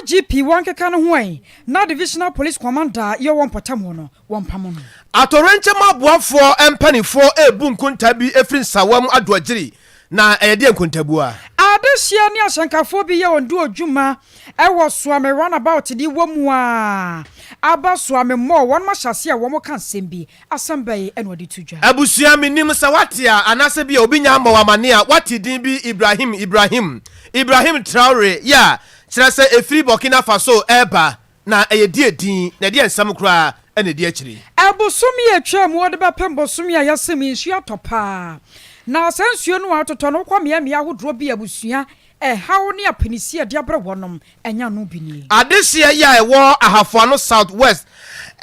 IGP wɔnkeka ne ho ɛ na Divisional Police Commander yɛ wɔ mpɔtam hɔ no wɔmpamo no. Atoyerɛnkyɛm aboafoɔ mpanimfoɔ rebu nkonta bi firi Nsawam Adoagyiri, na ɛyɛ deɛ nkontabuo a? Adehyeɛ ne ahyɛnkafoɔ bi yɛ wɔn duodwuma wɔ Suame Runabout de wɔ mu a aba Suame Mall, wɔnom ahyɛ aseɛ a wɔn ka nsɛm bi. Asɛm bɛn na wɔde to dwa? Abusua, mennim sɛ woate a, anaasɛ bi a obi nya ammɔ wo amanneɛ a, woate din bi Ibrahim, Ibrahim, Ibrahim Traore, yeah, kyerɛ sɛ ɛfiri Burkina Faso reba, na ɛyɛ deɛ din, na ɛdeɛ nsɛm koraa na ɛdi akyire? Bosome a ɛtwaam wɔde bɛpem bosome a yɛasem yi, nsuo atɔ paa. Na saa nsuo no a atotɔ no, wokɔ mmeammea ahodoɔ bi a abusua ɛhaw ne apinisie a ɛde abrɛ wɔnom, ɛnyɛ ano bi nie. Adehyeɛ yi a ɛwɔ Ahafo Ano South West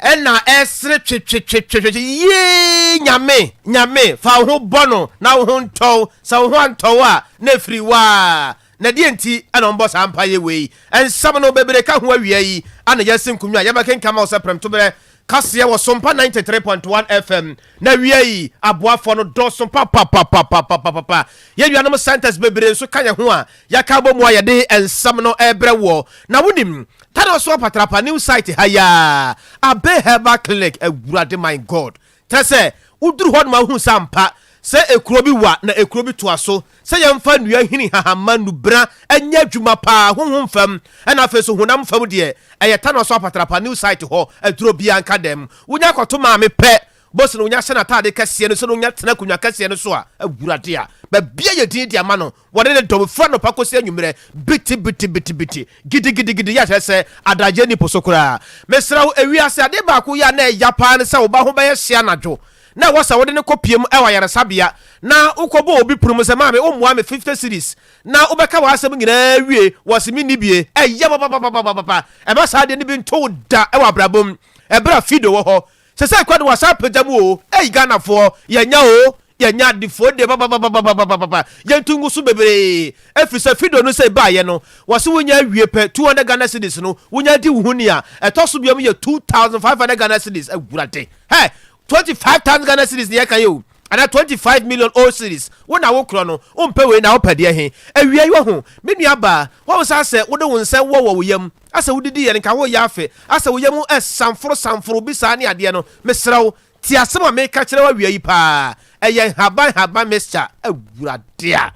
na ɛresere twetwetwetwetwe yee Nyame, Nyame, fa wo ho bɔ no na wo ho ntɔ wo, sɛ wo ho antɔ wo a na ɛfiri wo a. Na deɛ nti na wɔbɔ saa mpaeɛ wei? Nsɛm no bebree ka ho awia yi a na yɛasi nkonnwa a yɛbɛkenkan ma wo sɛ prɛmtoberɛ kaseɛ wɔ Sompa 93.1 FM. Na awia yi aboafoɔ no dɔɔso papapapapapapa. Yɛn nuanom centers bebree nso ka yɛn ho a yɛaka abɔ mu a yɛde nsɛm no rebrɛ woɔ. Na wonim, Tanoso Apatrapa new site ha yi ara, Abbey Herbal Clinic, Awurade my God, Kyerɛ sɛ, woduru hɔ nom a wohu sɛ ampa sɛ ekuro bi wa na ekuro bi toa so, sɛ yɛmfa nnua nhini nhahamma nnubena nyɛ adwuma paa honhom fam ɛna afei nso honam fam deɛ, ɛyɛ Tanoa so apatrapa new site hɔ aduro biara nka dɛm. Wonya kɔto maame pɛ, bosi no wonya hyɛ n'ataade kɛseɛ no sɛ no wonya tena akonnwa kɛseɛ no so a, Awurade a, baabi a yɛ din de ama no Wɔde ne dɔm firi anɔpa kɔsi anwummerɛ, biti biti biti biti, gidi gidi gidi, yɛ kyerɛ sɛ adagyeɛ nni po so koraa. Mesrɛ wo, ewiase adeɛ baako yɛ a na ɛya paa ne sɛ wo ba ho bɛyɛ hye anadwo, na ɛwɔ sɛ wode no kɔpiem wɔ ayaresabea, na wokɔbɔ obi pono mu sɛ, Maame, wommoa me 50 cedis, na wobɛka w'asɛm nyinaa awie, wɔse menni bie. Ɛya papapapapapa. Ɛmma saa adeɛ no bi nto wo da wɔ abrabɔ mu. Ɛberɛ a Fido wɔ hɔ, sesei koraa de wɔasan apagya mu o, ei Ghanafoɔ, yɛanya o, Yɛnyɛ adefoɔ deɛ papapapapapapa yɛnto ngu so bebree ɛfiri sɛ fido no sɛ baayɛ no wɔse wonya awie pɛ 200 Ghana cedis no wonya di wo ho ni a ɛtɔ so biom yɛ 2500 Ghana cedis awurade hɛ 25000 Ghana cedis ne yɛka yɛ o anaa 25 million old cedis wo na wo korɔ no wompɛ wei na wopɛ deɛ he awia yi wahu me nua baa wahu sɛ asɛ wode wo nsa wɔ wɔ wo yam asɛ wodidi yɛ no nka woyɛ afe asɛ wo yam ɛsamforo samforo bi saa ne adeɛ no mesrɛ wo Tie asɛm a meka kyerɛ wo awia yi paa, ɛyɛ nhaban nhaban mixture, Awurade a!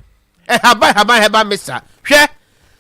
Nhaban nhaban herbal mixture, hwɛ,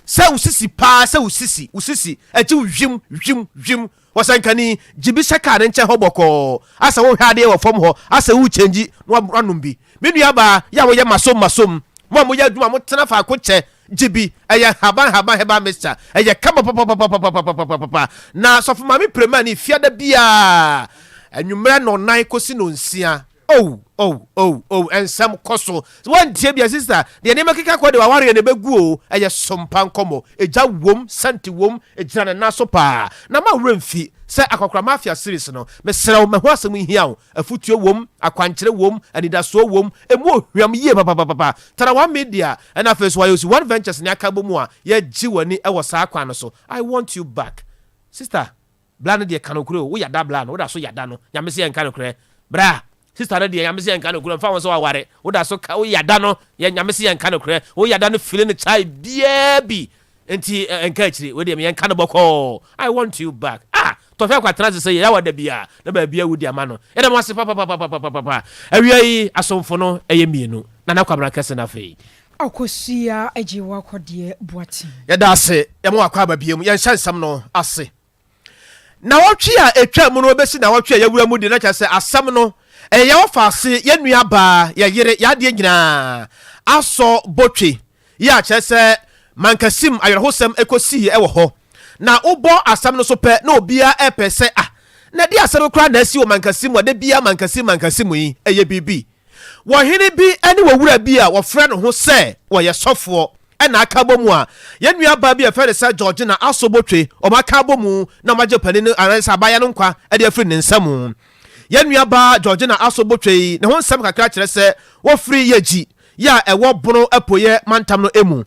sɛ wo sisi paa, sɛ wo sisi, wo sisi, ɛgye wo hwim, hwim, hwim, Ɔsɛnkani, gye bi hyɛ kaa no nkyɛn hɔ bɔkɔɔ, asɛ wohwɛ adeɛ wɔ fam hɔ, asɛ worekyɛngyi na woanom bi. Me nuabaa, yɛ a woyɛ masom masom, mo a moyɛ adwuma a motena faako kyɛ, Gye bi, ɛyɛ nhaban nhaban herbal mixture, ɛyɛ kama papapapapapapapapa. Na Sɔfo Maame Prema ne fiada biara anwummerɛ nnɔnnan kɔsi nnɔnsia. Oh, oh, oh, oh, nsɛm kɔ so. Sɛ woantie bi a, sista, deɛ nneɛma keka kɔ deɛ w'awareɛ no ɛbɛgu o. Ɛyɛ sompa nkɔmmɔ. Egya wom, sɛnte wom, ɛgyina ne nan so paa. Na mma wo werɛ mfi sɛ Akwakoraa Mafia series no, mesrɛ wo, ma ho asɛm nhia wo. Afutuo wom, akwankyerɛ wom, anidasoɔ wom, ɛmu ɔhwam yie papapapapa. Tara One Media ɛna afei nso Wayosi One Ventures ne aka bɔ mu a yɛgye w'ani wɔ saa kwan no so. I want you back. Sister, bra no deɛ ka nokorɛ o, wo yada bra no, woda so yada no, Nyame se yɛnka nokorɛ. Bra, sister no deɛ Nyame se yɛnka nokorɛ, mfa ho sɛ waware, woda so ka, wo yada no, yɛ Nyame se yɛnka nokorɛ, wo yada no fili no kyae biaa bi. Nti nka akyiri, wei deɛ me yɛnka no bɔkɔɔ, I want you back. Ah! Tɔhwɛ akwa tena ase sɛ yɛyɛ awada bi a, na baabi awu de ama no. Yɛda mo ase papapapapapapa. Awia yi, asomfo no yɛ mmienu. Nana Kwabena Kɛse na afei. Akosua Agyewa Kɔdeɛ Boateng. Yɛda ase, yɛma wo akwaaba biom. Yɛnhyɛ nsɛm no ase. Nnawɔtwe a ɛtwaa mu no bɛsi nnawɔtwe a yɛawura mu deɛ, na kyerɛ sɛ asɛm no, ɛyɛ yɛn ɔfaase, yɛn nuabaa, yɛn yere, yɛn adeɛ nyinaa asɔ botwe yi a kyerɛ sɛ Mankasim awerɛhosɛm kɔsiiɛ wɔ hɔ. Na wobɔ asɛm no so pɛ na obiara repɛ sɛ ah, na ɛdeɛn asɛm koraa na asi wɔ Mankasim a da biara Mankasim Mankasim yi, ɛyɛ biribi. Wɔhene bi ne wɔwura bi a wɔfrɛ ne ho sɛ wɔyɛ sɔfoɔ na aka abɔ mu a yɛn nuabaa bi a yɛfrɛ no sɛ Georgina Asobotwe, wɔn aka abɔ mu na wɔagye panin no anaasɛ abaayewa no nkwa de afiri ne nsa mu. Yɛn nuabaa Georgina Asobotwe yi, ne ho nsɛm kakra kyerɛ sɛ wɔfiri Yegyi yi a ɛwɔ Bono Apueɛ mantam no mu.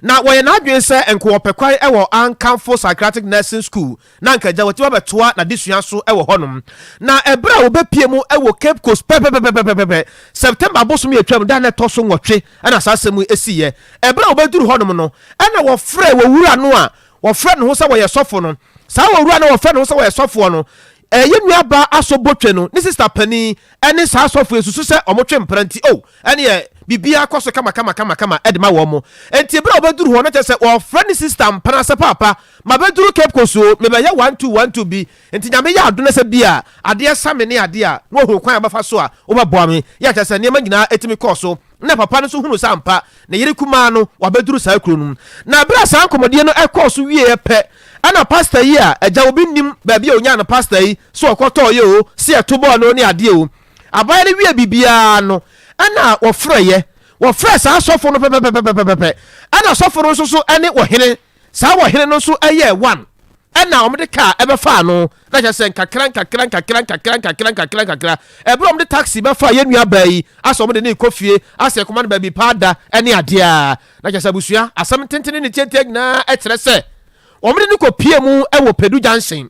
Na wɔyɛ n'adwene sɛ nka wɔpɛ kwan wɔ Ankamfo Psychiatric Nursing School na anka agya watumi abɛtoa n'adesua so wɔ hɔnom. Na ɛberɛ a wɔbɛpue mu wɔ Cape Coast pɛpɛpɛpɛpɛpɛ, September bosome a ɛtwaam da a na ɛtɔ so nwɔtwe na saa asɛm yi siiɛ. Ɛberɛ a wɔbɛduru hɔnom no, ɛna wɔfrɛɛ wɔ wura no a wɔfrɛ ne ho sɛ wɔyɛ sɔfo no, saa owura no a wɔfrɛ ne ho sɛ wɔyɛ sɔfoɔ no, yɛn nuabaa Aso Botwe no, ne sista panin ne saa sɔfo yi susu sɛ wɔtwe mpena nti, oh, ɛneɛ biribiara kɔ so kama kama kama kama de ma wɔn. Enti berɛ a wɔbɛduru hɔ no, kyerɛ sɛ wɔfrɛ ne sista mpena sɛ, Paapa, mabɛduru Cape Coast o, mebɛyɛ one two one two bi, nti Nyame yɛ adom na sɛ bi a adeɛ sa me ne adeɛ a, na wahunu kwan a wobɛfa so a wobɛboa me. Yɛ a kyerɛ sɛ nneɛma nyinaa tumi kɔɔ so. Na papa no nso hunuu sɛ ampa ne yere kumaa no wabɛduru saa kuro no mu. Na berɛ a saa nkɔmmɔdie no kɔɔ so wieeɛ pɛ, ɛna pasta yi a agya obi nnim baabi a ɔnyaa no pasta yi, sɛ ɔkɔtɔeɛ o, sɛ yɛto bɔɔ no ne adeɛ o, abaayewa no wiee biribiara no, ɛna wɔfrɛeɛ. Wɔfrɛɛ saa sɔfo no pɛpɛpɛpɛpɛpɛ, ɛna sɔfo no nso so ne ɔhene, saa ɔhene no nso yɛɛ one. Ɛna wɔde kaa ɛbɛfaa no, na kyerɛ sɛ nkakra nkakra nkakra nkakra nkakra nkakra nkakra, ɛberɛ a wɔde taxi bɛfaa yɛn nua baa yi, asɛ wɔde no rekɔ fie, asɛ ɛkɔma no baabi paa da ɛne adeɛ a, na kyerɛ sɛ abusua, asɛm tentene ne tiatia nyinaa ɛkyerɛ sɛ wɔde no kɔpie mu ɛwɔ Pedu Junction.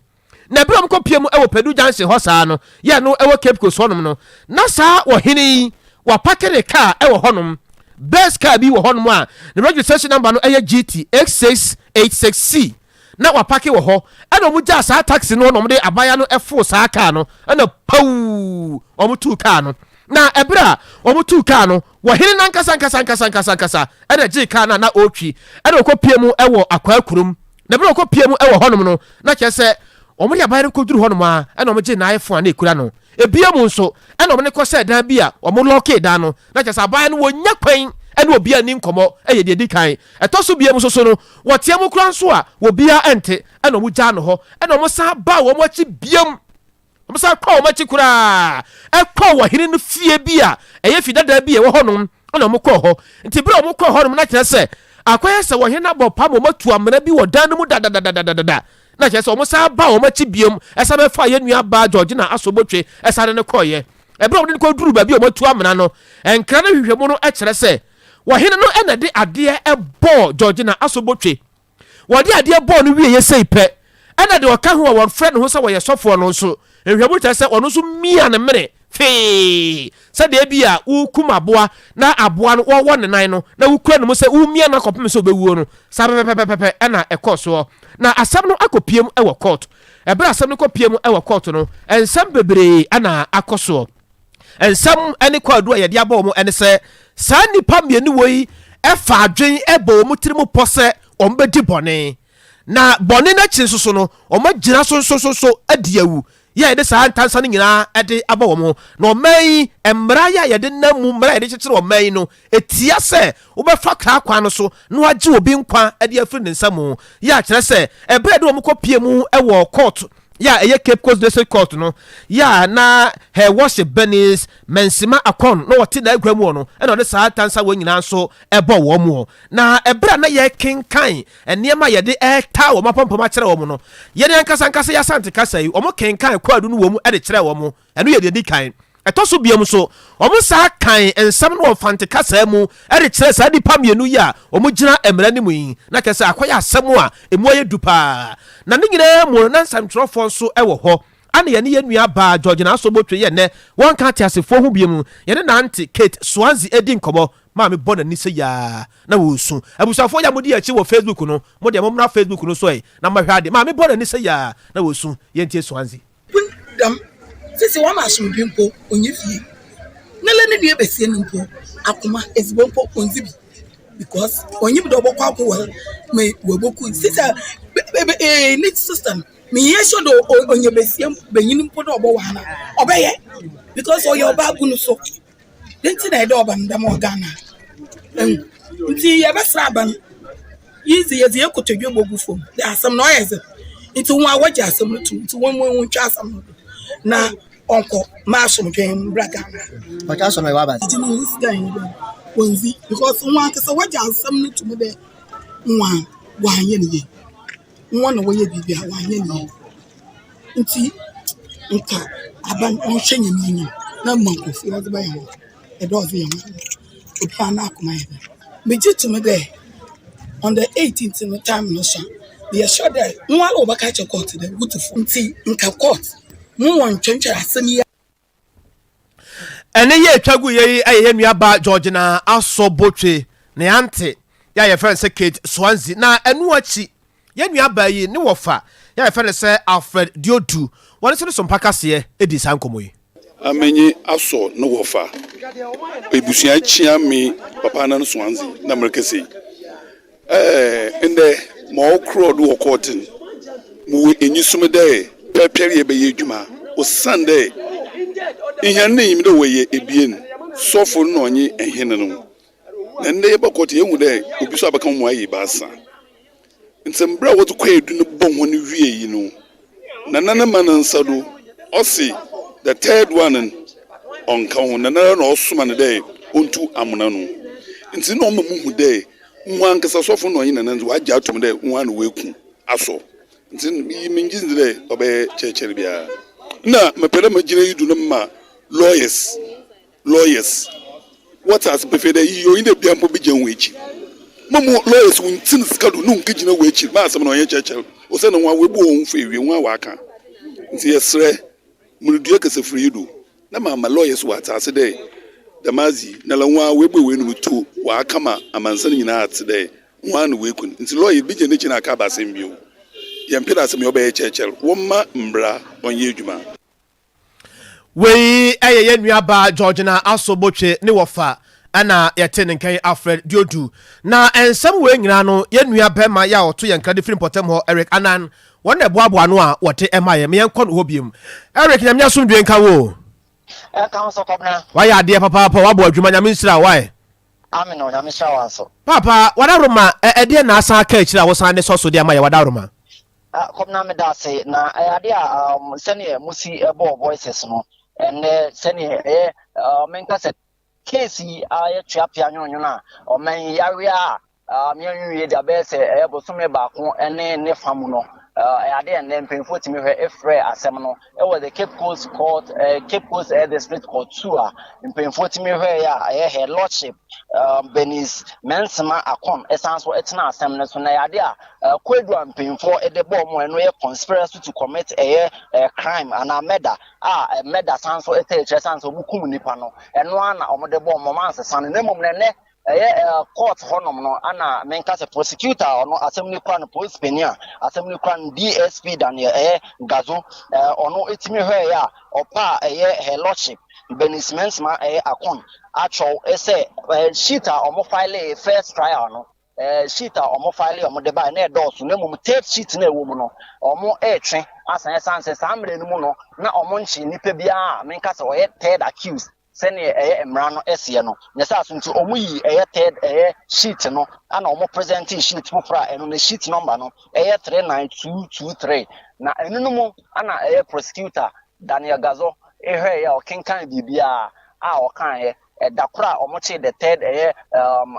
Na ɛberɛ a wɔkɔpie mu ɛwɔ Pedu Junction hɔ saa no, yɛ no ɛwɔ Cape Coast hɔnom no, na saa ɔhene yi, wapake ne kaa ɛwɔ hɔnom, Benz kaa bi wɔ hɔnom a ne registration number no ɛyɛ GT 8686C. na wapake wɔ hɔ, ɛna wɔn gyaa saa taxi no na wɔn de abaayewa no foo saa kaa no, ɛna pawuu wɔn tuu kaa no. Na ɛberɛ a wɔn tuu kaa no, wɔhene no ankasa ankasa ankasa ankasa ankasa ɛna gyee kaa no a na ɔretwi, ɛna ɔkɔ pie mu ɛwɔ Akwaa kurom. Na ɛberɛ a ɔkɔ pie mu ɛwɔ hɔnom no, na kyerɛ sɛ wɔn de abaayewa no kɔduru hɔnom a, ɛna wɔn gyee n'ayefo a na ekura no. Ebia mu nso, ɛna wɔn de kɔhyɛɛ dan bi a wɔn lɔɔkee dan no, na kyerɛ sɛ abaayewa no wɔnnya kwan ɛne obiara nni nkɔmmɔ, ɛyɛ deɛ ɛdi kan. Ɛtɔ so biam nso so no, wɔteɛ mu koraa nso a, obiara nte, ɛna wɔgyaa no hɔ, ɛna wɔsan baa wɔn akyi biam. Wɔsan kɔɔ wɔn akyi koraa, ɛkɔɔ ɔhene no fie bi a ɛyɛ fi dada bi a ɛwɔ hɔnom, ɛna wɔkɔɔ hɔ. Nti berɛ a wɔkɔɔ hɔnom na kyerɛ sɛ akɔyɛ sɛ ɔhene no abɔ paa ma wɔatu amena bi wɔ dan no mu dadadadadada. Na kyerɛ sɛ wɔsan baa wɔn akyi biam, ɛsan bɛfaa yɛn nua baa Georgina Asobotwe, ɛsan de no kɔeɛ. Ɛberɛ a wɔde no kɔduruu baabi a wɔatu amena no, nkra no nhwehwɛmu no kyerɛ sɛ Ɔhene no na de adeɛ bɔɔ Georgina asobotwe. Wɔde adeɛ bɔɔ no wieeɛ sei pɛ, ɛna deɛ ɔka ho a wɔfrɛ ne ho sɛ wɔyɛ sɔfoɔ no nso, nhwɛmu kyerɛ sɛ ɔno nso mia ne mene fee sɛdeɛ ebia worekum aboa na aboa no wɔwɔ ne nan no na wokura ne mu sɛ womia no akɔpem sɛ ɔbɛwuo no, saa pɛpɛpɛpɛpɛ ɛna ɛkɔɔ soɔ. Na asɛm no akɔpiem wɔ kɔɔto. Ɛberɛ a asɛm no kɔpiem wɔ kɔɔto no, nsɛm bebree na akɔ soɔ. Nsɛm ne kwaadu a yɛde abɔ wɔn ne sɛ saa nnipa mmienu wei fa adwen bɔ wɔn tirim pɔ sɛ wɔbɛdi bɔne, na bɔne no akyi nso so no, wɔagyina so nso so so adi awu. Yɛ a yɛde saa ntansa no nyinaa de abɔ wɔn. Na ɔman yi, mmara yi a yɛde nam mu, mmara a yɛde kyekyere ɔman yi no, ɛtia sɛ wobɛfa saa kwan no so na wagye obi nkwa de afiri ne nsa mu. Yɛ a kyerɛ sɛ, ɛberɛ a yɛde wɔn kɔpie mu wɔ kɔɔto, yɛ a ɛyɛ Cape Coast District Court no, yɛ a na Her Worship Bernice Mensima Akon na ɔte n'agua mu hɔ no, ɛna ɔde saa ntansa wei nyinaa nso bɔɔ wɔn mu hɔ. Na ɛberɛ a na yɛrekenkan nneɛma a yɛde retaa wɔn apampam akyerɛ wɔn no, yɛn ankasa ankasa yɛn Asante kasa yi, wɔkenkan kwaadu no wɔ mu de kyerɛɛ wɔn. Ɛno yɛ deɛ ɛdi kan. Ɛtɔ so biom nso, wɔsan kan nsɛm no wɔ Mfante kasaa mu de kyerɛ saa nnipa mmienu yi a wɔgyina mmara no mu yi, na kyerɛ sɛ akɔyɛ asɛm a ɛmu ayɛ du paa. Na ne nyinaa mu no, na nsɛmtwerɛfoɔ nso wɔ hɔ. Ana yɛne yɛn nua baa Georgina Asobotwe yɛ nnɛ wɔnka ateasefoɔ ho biom, yɛne n'ante Kate Swansea di nkɔmmɔ. Maame bɔ n'ani sɛ yaa na ɔresu. Abusuafoɔ yi a modi yɛn akyi wɔ Facebook no, mo deɛ mommra Facebook no so ɛ na mommɛhwɛ adeɛ. Maame bɔ n'ani sɛ yaa na ɔresu. Yɛntie Swansea. Kun dɛm, sisi wɔma asomdwee mpo onnyi fie. Nala no nua basia no mpo akoma edziban mpo onndzi bi because onyim dɛ ɔbɔkɔ akowar ma woeboku no. Sisi a ee ne sister no mennyɛ sure dɛ ɔnya basia banyin mpo dɛ ɔbɔwar no a ɔbɛyɛ because ɔyɛ ɔbaabun so. Dɛn ntsi na yɛdɔ ɔban dɛm wɔ Ghana? Ehu ntsi yɛbɛsera aban yi dze yɛdze hɛn kotodwe bogu famu dɛ asɛm no ɔyɛ dzen ntsi hɔn a wɔgye asɛm no to mu ntsi hɔn wontwa asɛm no do na ɔnkɔ ma asomdwee mbra Ghana. Ɔtwa asɛm a ɛwɔ aba. Gye no ho sika nyi dɛ wɔndzi because hɔn ankasa wɔgye asɛm no to mu dɛ hɔn wɔannyɛ no yie. Hɔn na wɔyɛ biribi a wɔannyɛ no yie. Ntsi nka aban ɔnhwɛ hɛn enyim na mma nkorɔfo yi wɔdze bɛyɛ hɔn dɛ ɔdze yɛ hɔn no, obiara n'akoma yɛ dzen. Megye to mu dɛ on the eighteenth no time no so a, meyɛ sure dɛ hɔn ara wɔbɛka akyerɛ court dɛ wotu fo. Ntsi nka court mo wɔntwentwɛn asɛm yi. Ɛnne yi a ɛtwa gu yɛ yi yɛ yɛn nuabaa Georgina Asɔ Botwe, ne ante yɛ a yɛfrɛ no sɛ Kate Swansea. Na ɛno akyi, Yɛn nuabaa yi ne wɔfa yɛ a yɛfrɛ no sɛ Alfred Diodu, wɔn nso ne Sompa Kaseɛ dii saa nkɔmmɔ yi. Amenye asɔ no wɔfa ebusua kyia me papa nan Swansea na merekasa yi. Ɛɛ, ndɛ ma ɔkorɔ do wɔ kɔɔt no, mowɔ enyisom dɛ pɛrpɛryɛ bɛyɛ edwuma osiandɛ hɛn na nyim dɛ wɔyɛ ebien, sɔfo no na ɔnye hen no. Na ndɛ yɛba kɔɔt yehu dɛ obi so abɛka hɔn mu ayɛ ebiasa. Ntsi mber a wɔdze kwaadu no bɔɔ hɔn wiei no, Nana ne ma ne nsa do, ɔse the third one no ɔnnka ho, Nana ara na ɔsoma no dɛ ontu amona no. Ntsi nna ɔma muhu dɛ hɔn ankasa sɔfo na ɔnye Nana no dze wɔagye ato mu dɛ hɔn na woeku Asɔ. Ntsi iyi menngye nndzi dɛ ɔbɛyɛ kyerɛkyerɛ biara. Nna mepɛ dɛ megyina iyi do na mema lawyers Lawyers, wɔtse ase pefee dɛ iyi onnyi dɛ bia mpo begyina hɔn ekyir. Mbom lawyers wonntsen sika do na wonnkegyina hɔn ekyir ma asɛm no ɔnnyɛ kyɛrkyɛr osiandɛ hɔn woebu hɔnho fɔ ewie, hɔn a wɔaka. Ntsi yɛserɛ, murudua kasafir yi do na maama lawyers wɔatse ase dɛ dɛm adze yi, nala hɔn a woebue hɔn enum to wɔaka ma amansan nyina atse dɛ hɔn a na woeku no. Ntsi lawyer bi gyina n'ekyir na aka aba asɛm bio. Yɛmmpɛ dɛ asɛm yi ɔbɛyɛ kyɛrkyɛr, wɔmma mbra ɔnyɛ edwuma. Wei yɛ yɛn nuabaa Georgina Aso Botwe ne wɔfa ɛna yɛte ne nkan Alfred Diodu. Na nsɛm wei nyinaa no yɛn nua bɛrima yɛ a ɔto yɛn nkra de firi mpɔtam hɔ Eric Anan wɔn na ɛboaboa ano a wɔde ɛma yɛn. Ma yɛnkɔ no hɔ biom. Eric, Nyame asomdwoe nka wo o. Ɛnka wo nso Kɔbena. Wayɛ adeɛ papaapa, wabɔ adwuma, Nyame nhyira wo, wai. Amen o, Nyame nhyira wo nso. Paapa, wadaworoma, ɛdeɛn na asan aka akyire a wosan de sɔ so de ama yɛn, wadaworoma? Ah Kɔbena meda ase na ɛyɛ adeɛ a um, sɛdeɛ mosi bɔɔ voices no ɛnnɛ sɛdeɛ ɛyɛ uh, menka sɛ case yi ayɛ tweapea nwononwono a ɔman yi yawea a um, yɛnwie de abɛyɛ sɛ ɛyɛ bosome baako ne ne fa mu no ɛyɛ adeɛ ɛnnɛ mpanyinfoɔ tumi hwɛ efrɛ asɛm no ɛwɔ the Cape Coast Court uh, Cape Coast uh, District Court 2 a mpanyinfoɔ tumi hwɛ yɛ a ɛyɛ her lordship um, Bernice Mensema Akon ɛsan so ɛtena asɛm no so na ɛyɛ adeɛ a Kwadu a mpanyimfoɔ de bɔɔ mu a ɛno yɛ conspiracy to commit ɛyɛ crime anaa murder a murder san so ɛtɛ akyerɛ san sɛ wɔkum nipa no ɛno ara na wɔde bɔɔ mu wɔn ansesa no na mmom na ɛnɛ ɛyɛ court hɔnom no ana menka sɛ prosecutor a ɔno asɛm no kura no police panyin a asɛm no kura no DSP Daniel ɛyɛ Gazo ɔno etimi hwɛeɛ a ɔpa a ɛyɛ her lordship Bernice Mensima ɛyɛ Akon atwɛw sɛ sheet a wɔn file first trial no Sheet a wɔn file a wɔde bae na ɛdɔɔso na mmom third sheet na ɛwɔ mu no wɔretwe asan ɛsan sɛ saa mmerɛ no mu no na wɔn nkye nipa biara a menka sɛ ɔyɛ third accused sɛdeɛ ɛyɛ mmara no ɛseɛ no na ɛsɛ aso nti wɔn yi ɛyɛ third ɛyɛ sheet no ana wɔn present sheet foforɔ a ɛno no sheet number no ɛyɛ 39223 na ɛno no mu ana ɛyɛ prosecutor Daniel Gazo ɛhwɛeɛ a ɔkenkan biribiara a ɔkaeɛ Ɛda koro a wɔkyee the third ɛyɛ um,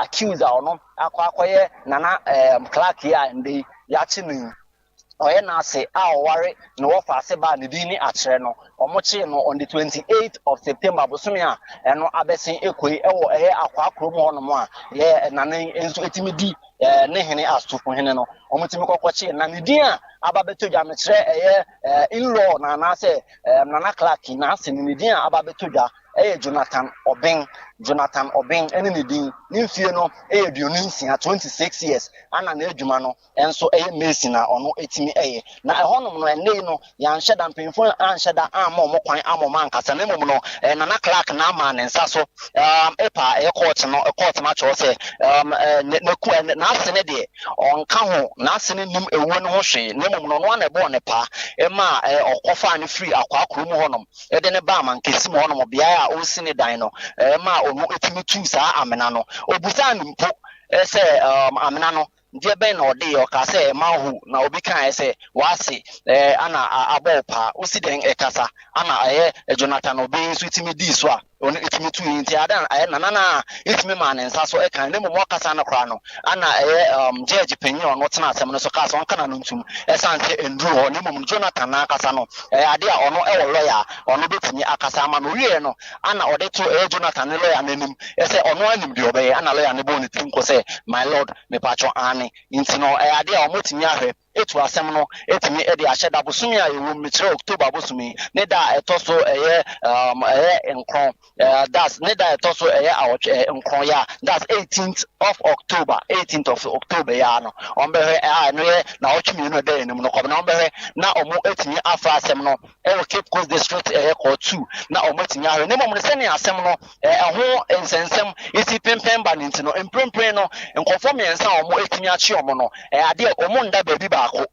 accused a ɔno akɔ akɔyɛ Nana um, Clark yi a ndɛ yi yɛakye no yi, ɔyɛ n'ase a ɔware ne wɔfa ase ba a ne din ne Akyerɛ no, wɔkyee no on the 28th of September bosome a ɛno abɛsen kɔ yi ɛwɔ ɛyɛ Akwaa kurom hɔnom a yɛ Nana yi nso ɛtumi di eh, ne hene asofo hene no, wɔtumi kɔkɔkyee na ne din a aba bɛtɔ dwa mekyerɛ ɛyɛ eh, in-law na anaasɛ eh, Nana Clark yi n'ase no ne din a aba bɛtɔ dwa yɛ Jonathan Obeng. Jonathan Obeng ne ne din. Ne mfie no yɛ 26, 26 years, ana n'adwuma no nso yɛ mason a ɔno tumi yɛ. Na ɛhɔnom no, ɛnnɛ yi no, yɛanhyɛ da, mpanyinfoɔ anhyɛ da amma wɔn kwan amma wɔn ankasa. Na mmom no, eh, Nana Clark na ama ne nsa so um, epa ɛyɛ court no, court no akyerɛw sɛ um, eh, ne, ne, eh, n'ase no deɛ ɔnka ho, n'ase no nim ewuo no ho hwee. Na mmom no, ɔno ara na ɛbɔɔ ne paa ɛmaa eh, ɔkɔfaa no firi Akwaa kurom hɔnom. de no baa Mankasim hɔnom, beae a ɔresi ne dan no, maa ɔno tumi tuu saa amena no. Ɔbisaa no mpo sɛ, Amena no, deɛ bɛn na ɔde yɛ? Ɔkaa sɛ, Manhu. Na obi kaeɛ sɛ, W'ase ana abɔ wo paa? Wosi dɛn kasa? Ana ɛyɛ Jonathan Obeng nso tumi dii so a ɔno tumi tui. Nti ada ɛyɛ Nana no a tumi maa ne nsa so kae. Na mmom ɔkasa no koraa no, Ana ɛyɛ um, judge panyin a ɔno tena asɛm no so kaa sɛ ɔnka n'ano ntom ɛsiane sɛ ɛnduru hɔ, na mmom Jonathan n'ankasa no, ɛyɛ ade a ɔno ɛwɔ lɔya a ɔno bɛtumi akasa ama no. Ɔwieɛ no, ana ɔde to ɛyɛ Jonathan ne lɔya no anim sɛ ɔno ara nim deɛ ɔbɛyɛ. Ana lɔya no bɔɔ ne tiri nko sɛ, My lord, mepakyɛ aane. Nti no, ɛyɛ ade a wɔatumi ahwɛ. atu asɛm no atumi de ahyɛ da bosome a yɛwɔ mu, mekyerɛ October bosome ne da a ɛtɔ so ɛyɛ um, ɛyɛ nkron, uh, that's ne da a ɛtɔ so ɛyɛ awɔtwe nkron ya, that's 18th of October, 18th of October ya no, wɔn bɛhwɛ a ɛno yɛ na awɔtwe mmienu ɛda yɛn anim no kɔm na wɔn bɛhwɛ na wɔn atumi afa asɛm no ɛwɔ Cape Coast District ɛyɛ Court 2 na wɔn atumi ahwɛ. Na mmom no, sɛnea asɛm no ɛho nsɛnsɛm esi pempɛn ba no nti no, mprempren no nkurɔfoɔ mmiɛnsa a wɔn atumi akye wɔn no, ɛyɛ adeɛ a wɔn nda baabi baako.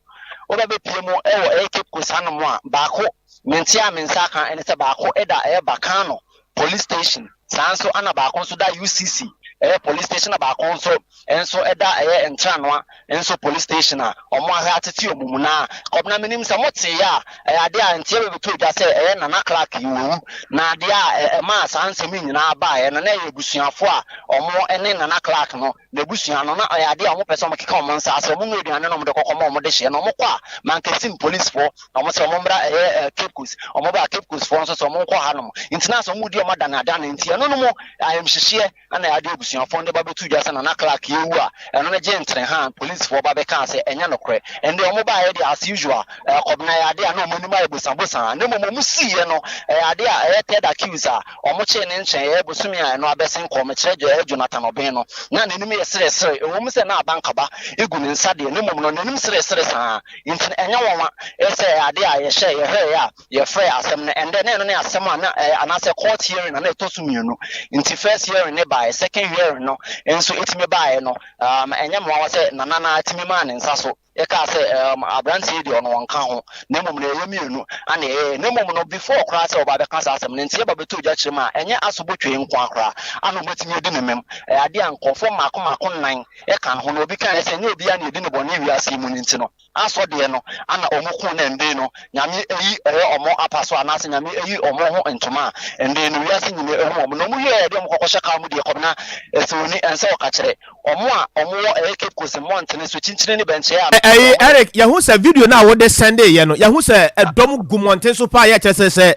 Woba bɛpie mu ɛwɔ ɛyɛ Cape Coast hanom a, baako mente a me nsa aka ɛne sɛ baako ɛda ɛyɛ Bakano Police Station, saa nso ana baako nso da UCC ɛyɛ police station, na baako nso nso ɛda ɛyɛ Ntranoa nso police station a wɔn ahwɛ atete wɔn mu. Na Kɔbena, menim sɛ mo tee a ɛyɛ adeɛ a nteɛ bɛbɛtɔ dwa sɛ ɛyɛ Nana Clark yi wɔwu, na adeɛ a ɛmaa saa nsɛm yi nyinaa baeɛ no, na ɛyɛ abusuafoɔ a wɔn ne Nana Clark no n'abusua no, na ɛyɛ adeɛ a wɔpɛ sɛ wɔkeka wɔn nsa ase, wɔn noa aduane na wɔde kɔkɔ ma wɔn de hyeɛ, na wɔkɔ a Mankasim policefoɔ na wɔn sɛ wɔn mmra ɛyɛ Cape Coast, wɔn ba Cape Coast foɔ nso sɛ wɔn nkɔ hanom, nti na sɛ wɔn di wɔn adane adane, nti ɛno no mu ayamhyehyeɛ na ɛyɛ adeɛ abusuafoɔ no de ba bɛto dwa sɛ Nana Clark yɛwu a ɛno no gye ntere ha policefoɔ ba bɛkaa sɛ ɛnyɛ nokorɛ. Ɛnde wɔn baeɛ deɛ, as usual, Kɔbena, ɛyɛ adeɛ a na wɔn anim ayɛ bosabosaa, na mmom wɔn siiɛ no ɛyɛ adeɛ a ɛyɛ third accused a Wɔkyee ne nkyɛn bosome a ɛno abɛsen kɔ, mekyerɛ Joel Jonathan Obeng no, na n'anim yɛ seresere, ɛwom sɛ na abankaba gu ne nsa deɛ, na mmom no n'anim seresere saa nti no ɛnyɛ nwanwa sɛ ɛyɛ adeɛ a yɛhyɛɛ, yɛhwɛeɛ a yɛfrɛɛ asɛm no ɛndɛ, na ɛno ne asɛm a na ɛyɛ anaasɛ court hearing a na ɛtɔ so mmienu, nti first hearing no baeɛ, second hearing no nso ɛtumi baeɛ no, um, ɛnyɛ nwanwa sɛ Nana no ara tumi maa ne nsa so. Yɛkaa sɛ erm abranteɛ yi deɛ ɔno ɔnka ho, na mmom no yɛyɛ mmienu ana ɛyɛɛ, na mmom no before koraa sɛ ɔba bɛka saa asɛm no nti yɛba bɛtɔ gya kyerɛ mu a, ɛnyɛ asobotwee nkoa koraa ana ɔmatumi adi ne mem, ɛyɛ adeɛ a nkorɔfoɔ mmaako mmaako nnan ɛka ne ho, na obi kaeɛ sɛ ɛnyɛ obiara na yɛdi no bɔne wiase yi mu no nti no asɔ deɛ no ana ɔmo kuu no ɛndee no Nyame ayi ɛyɛ ɔmo apa so anaasɛ Nyame ayi ɔmo ho ntoma a ɛndee no wiase nyina ahu ɔmo, na ɔmo wieɛ yɛde ɔmo kɔkɔhyɛ car mu deɛ kɔbena ɛsɛ oni ɛnsɛ ɔkakyerɛ. Wɔn a wɔwɔ ɛyɛ Cape Coast mmɔntene so kyinkyini ne bɛnkyɛɛ a. Ɛyi Eric, yɛhu sɛ video no a wode sɛndee yɛ no, yɛhu sɛ ɛdɔm gu mmɔnten so paa yɛ kyerɛ sɛ sɛ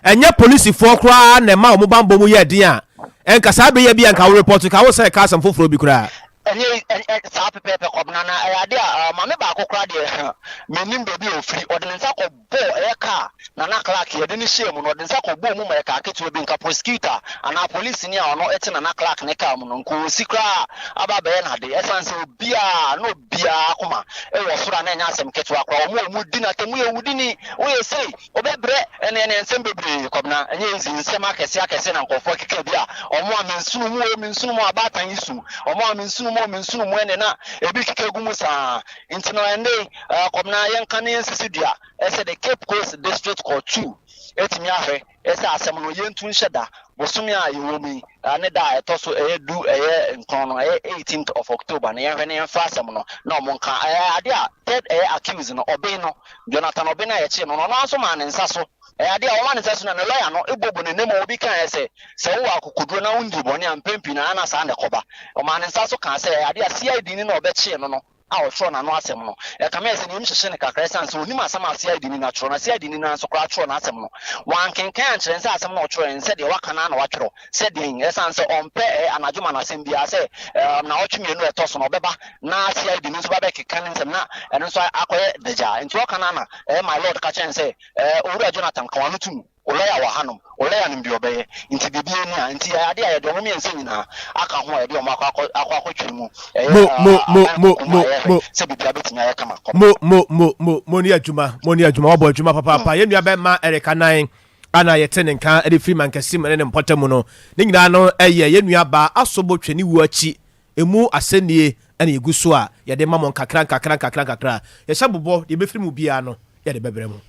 ɛnyɛ polisifoɔ koraa na ɛma wɔn banbɔ mu yɛ den a, ɛnka saa bere yɛ bi a nka wo report ka wo sɛ ɛka asɛm foforɔ bi koraa. Ɛnyɛ ɛ saa pɛpɛɛpɛ, Kwabena, na ɛyɛ adeɛ a maame baako koraa deɛ mennim baabi a ɔfiri, ɔde ne nsa kɔ. Bɔɔ ɛyɛ kaa Nana Clark yɛde no hyɛɛ mu no, ɔde nsa kɔbɔɔ mu ma ɛkaa ketewa bi, nka prosecutor anaa polisini a ɔno te Nana Clark ne kaa mu no, nka ɔresi koraa aba abɛyɛ no ade, ɛsiane sɛ obiara, na obiara akoma wɔ soro a na ɛnyɛ asɛm ketewa koraa, wɔn a wɔdi no atɛm, woyɛ owudini, woyɛ sei, wobɛbrɛ, ɛne ɛne nsɛm bebree, Kwabena, ɛnyɛ easy, nsɛm akɛseɛ akɛseɛ na nkurɔfoɔ keka bi a, wɔn a mensono mu o, mensono mu, abaatan yi su, wɔn a mensono mu o, mensono mu, ɛne na ebi keka gu mu saa. Nti no ɛnde yi, Kɔbena, yɛnka na yɛnsisi dua sɛ the Cape Coast District Court 2 atumi ahwɛ sɛ asɛm no yɛntu nhyɛ da bosome a yɛwɔ mu yi ne da a ɛtɔ so ɛyɛ du ɛyɛ nkron no, ɛyɛ 18th of October no, yɛnhwɛ na yɛmfa asɛm no na wɔn nka. Ɛyɛ adeɛ a third ɛyɛ accused no, Ɔben no, Jonathan Ɔben a yɛkyee no no, ɔno ara nso maa ne nsa so. Ɛyɛ adeɛ a wɔma ne nsa so na ne lɔya no bɔbɔ ne nam. Obi kaeɛ sɛ, sɛ wowɔ akokoduro na wondii bɔne a, mpɛn pii no ara na saa na ɛkɔba. Ɔmaa ne nsa so kaa sɛ ɛyɛ adeɛ a CID ni na ɔbɛkyee no no a ɔtwerɛɛ n'ano asɛm no. Ɛkame ayɛ sɛ ne yam hyehye no kakra ɛsiane sɛ ɔnim asɛm a CID ni no atwerɛ, na CID ni no ara nso koraa twerɛɛ n'asɛm no. Wankenkan ankyerɛ no sɛ asɛm no a ɔtwerɛeɛ no, sɛ deɛ waka no ara na watwerɛ, sɛ deɛn, ɛsiane sɛ ɔmpɛ ɛɛ anadwo ma no asɛm biara sɛ ɛɛ nnawɔtwe mmienu a ɛtɔ so no ɔbɛba na CID no nso ba bɛkeka ne nsɛm na ɛno nso akɔyɛ dagyaa. Nti ɔka no ara na ɛɛ my lord ka kyerɛɛ no sɛ ɛɛ Owura Jonathan, ka w'ano to mu. Wo lɔya wɔ hanom, wo lɔya nim deɛ ɔbɛyɛ, nti biribiara ni a, nti ɛyɛ adeɛ a yɛde wɔn mmiɛnsa nyinaa aka ho a yɛde wɔn akɔ akɔ akɔ akɔtwere mu, ɛyɛ Mo mo aban mo mo koko mu mo a yɛhwɛ mo. sɛ biribiara bɛtumi ayɛ kama kɔ. Mo mo mo mo mo ni adwuma, mo ni adwuma, wabɔ adwuma papaapa. Yɛn nua bɛma Eric Anan a na yɛte ne nka de firi mankɛse mu ne ne mpɔtam mu no, ne nyinaa no yɛ yɛn nua baa Asobo Twene wuo akyi Emu asɛnnie na yɛgu so a yɛde ma mo nkakra nkakra nkakra nkakra. Yɛhyɛ bobɔ, deɛ ɛbɛfiri mu biara no, yɛde bɛbrɛ mo.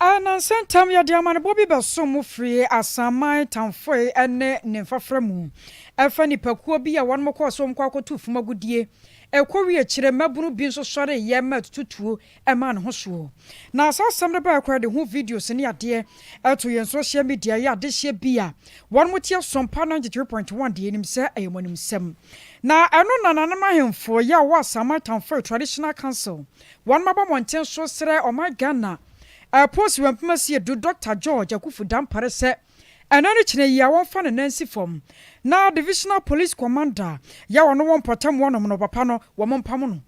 Nnansa ntam, yɛde amanebɔ bi bɛsom mo firi Asaman Tamfoe ne ne mfafra mu ɛfa nnipakuo bi a wɔnom kɔɔ sɛ wɔn kɔ akɔtu fam agudeɛ. Ɛkɔwie akyire, mmabunu bi nso sɔreeɛ ma atututuo maa ne ho soɔ. Na saa asɛm no baeɛ koraa de ho videos ne adeɛ to yɛn social media yi adehyeɛ bi a wɔnom te Asompa 93.1 deɛ yɛnim sɛ ɛyɛ mo animsɛm. Na ɛno na nananom ahemfo yi a wɔwɔ Asaman Tamfoe Traditional Council wɔnom abɔ mmɔnten so srɛ ɔman Ghana Post Wɛmpem Asiedu Dɔkta George Akuffo Dampare sɛ ɛnɛ ne kyena yi a wɔmfa ne nan nsi fam na Divisional Police Commander yɛ ɔno wɔ mpɔtam hɔnom no papa no wɔn mpam no.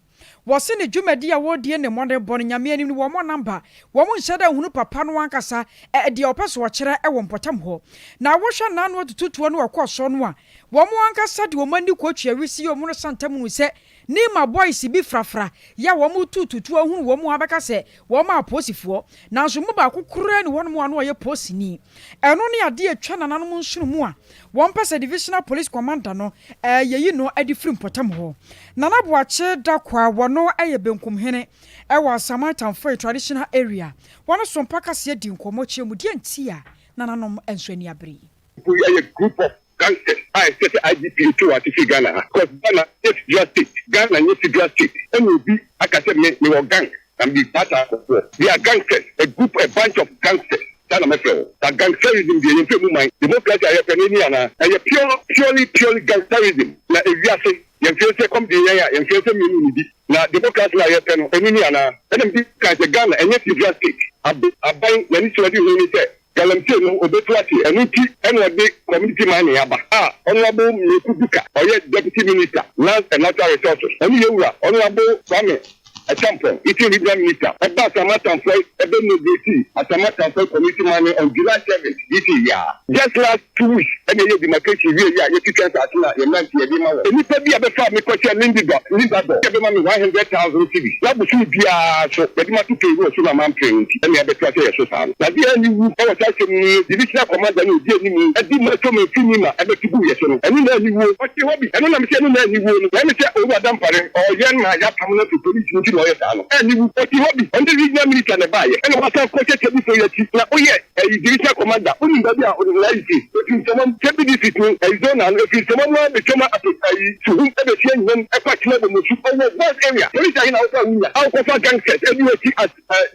Wɔse ne dwumadi a wɔredie ne mmɔdenbɔ no Nyame anim no wɔmmɔ number, wɔn nhyɛ da nhunu papa no ankasa ɛ deɛ ɔpɛ sɛ ɔkyerɛ wɔ mpɔtam hɔ. Na wohwɛ n'ano atututuo no ɔkɔɔ soɔ no a, wɔn ankasa de wɔn ani kɔtua wisie wɔn no santam hunu sɛ Nima boys bi frafra yɛ a wɔn retu tutuo ahunu wɔn a bɛka sɛ wɔn a apolisifoɔ nanso mu baako koraa ni hɔnom a na ɔyɛ polisini. Ɛno ne adeɛ a ɛtwa nananom nsono mu a wɔn pɛ sɛ Divisional Police Commander no yɛyi no de firi mpɔtam hɔ. Nana Boakye Dakwah wɔno yɛ Benkumhene wɔ Asaman Tamfoe Traditional Area. Wɔne Sompa Kaseɛ dii nkɔmmɔ kyerɛ mu deɛ nti a nananom nso ani abere yi. Mpo yɛyɛ group of gangsters a ɛsɛ sɛ IGP tu wɔn ase firi Ghana ha because Ghana nyɛ federal state, Ghana nyɛ federal state ɛna obi aka sɛ me mewɔ gang na mede taataa nkurɔfoɔ. They are gangsters, a group, a bunch of gangsters saa na mɛfrɛ wɔn. Na gangsterism deɛ yɛmfɛ mu man, democracy a yɛpɛ no ɛni anaa? Ɛyɛ pure, purely, purely gangsterism. Na ewiase yɛmfeɛ sɛ kɔm de yɛn a yɛmfeɛ sɛ mmienu nnidi. Na democracy no a yɛpɛ no ɛno ni anaa? Ɛna medi kan sɛ Ghana ɛnyɛ federal state. Aban n'anisoadehu ne sɛ Galamsey no obetu ase, ɛno nti na ɔde community mining aba a Honourable Mireku Duker ɔyɛ Deputy Minister, Lands and Natural Resources, ɔne yɛn wura Honourable Kwame Acheampong, Eastern Regional Minister, ɛbaa Asamoah Tamfoe ɛbɛ inauguratii Asamoah Tamfoe Community Mining on July 7th this year. Just last 2 weeks ɛna ɛyɛ demarcation wie yi a yɛtwitwa nsaase no a yɛn mmeranteɛ yɛde ma wɔn. Nnipa bi a bɛfaa me kɔhyɛɛ Lindidor, Lindador, yɛbɛma me 100,000 cedis na bosome biara nso yɛde me ato payroll so na mampere no nti ɛna yɛbɛtoa sɛ yɛso saa no. Na adeɛ a ani wu wɔ saa asɛm yi mu ne divisional commander no a ɔdi anim de macho mfini ma ɛbɛto guu yɛ so no, ɛno na ani wuo. Ɔte hɔ bi, ɛno na mese ɛno na ani wuo no. Na ɛne sɛ Owura Dampare ɔyɛn ma yɛapam no afiri police mu nti na ɔyɛ saa no. Ani wu. Ɔte hɔ bi, ɔne regional minister na ɛbaeɛ ɛna wasan kɔhyɛ Tebifo yi akyi na woyɛ Ɛyi division commander, wonim baabi a Onuayi fi? Efi Nsɛmam, Kebbi district no, ɛyi zone ano, efi Nsɛmam ara betwam ato ɛyi Suhum ebefi Anyinam ɛkɔ Akyem Abomosu, ɔwɔ vast area. Police ahe na wopɛ a wunya a wokɔfa gangsters adi w'akyi as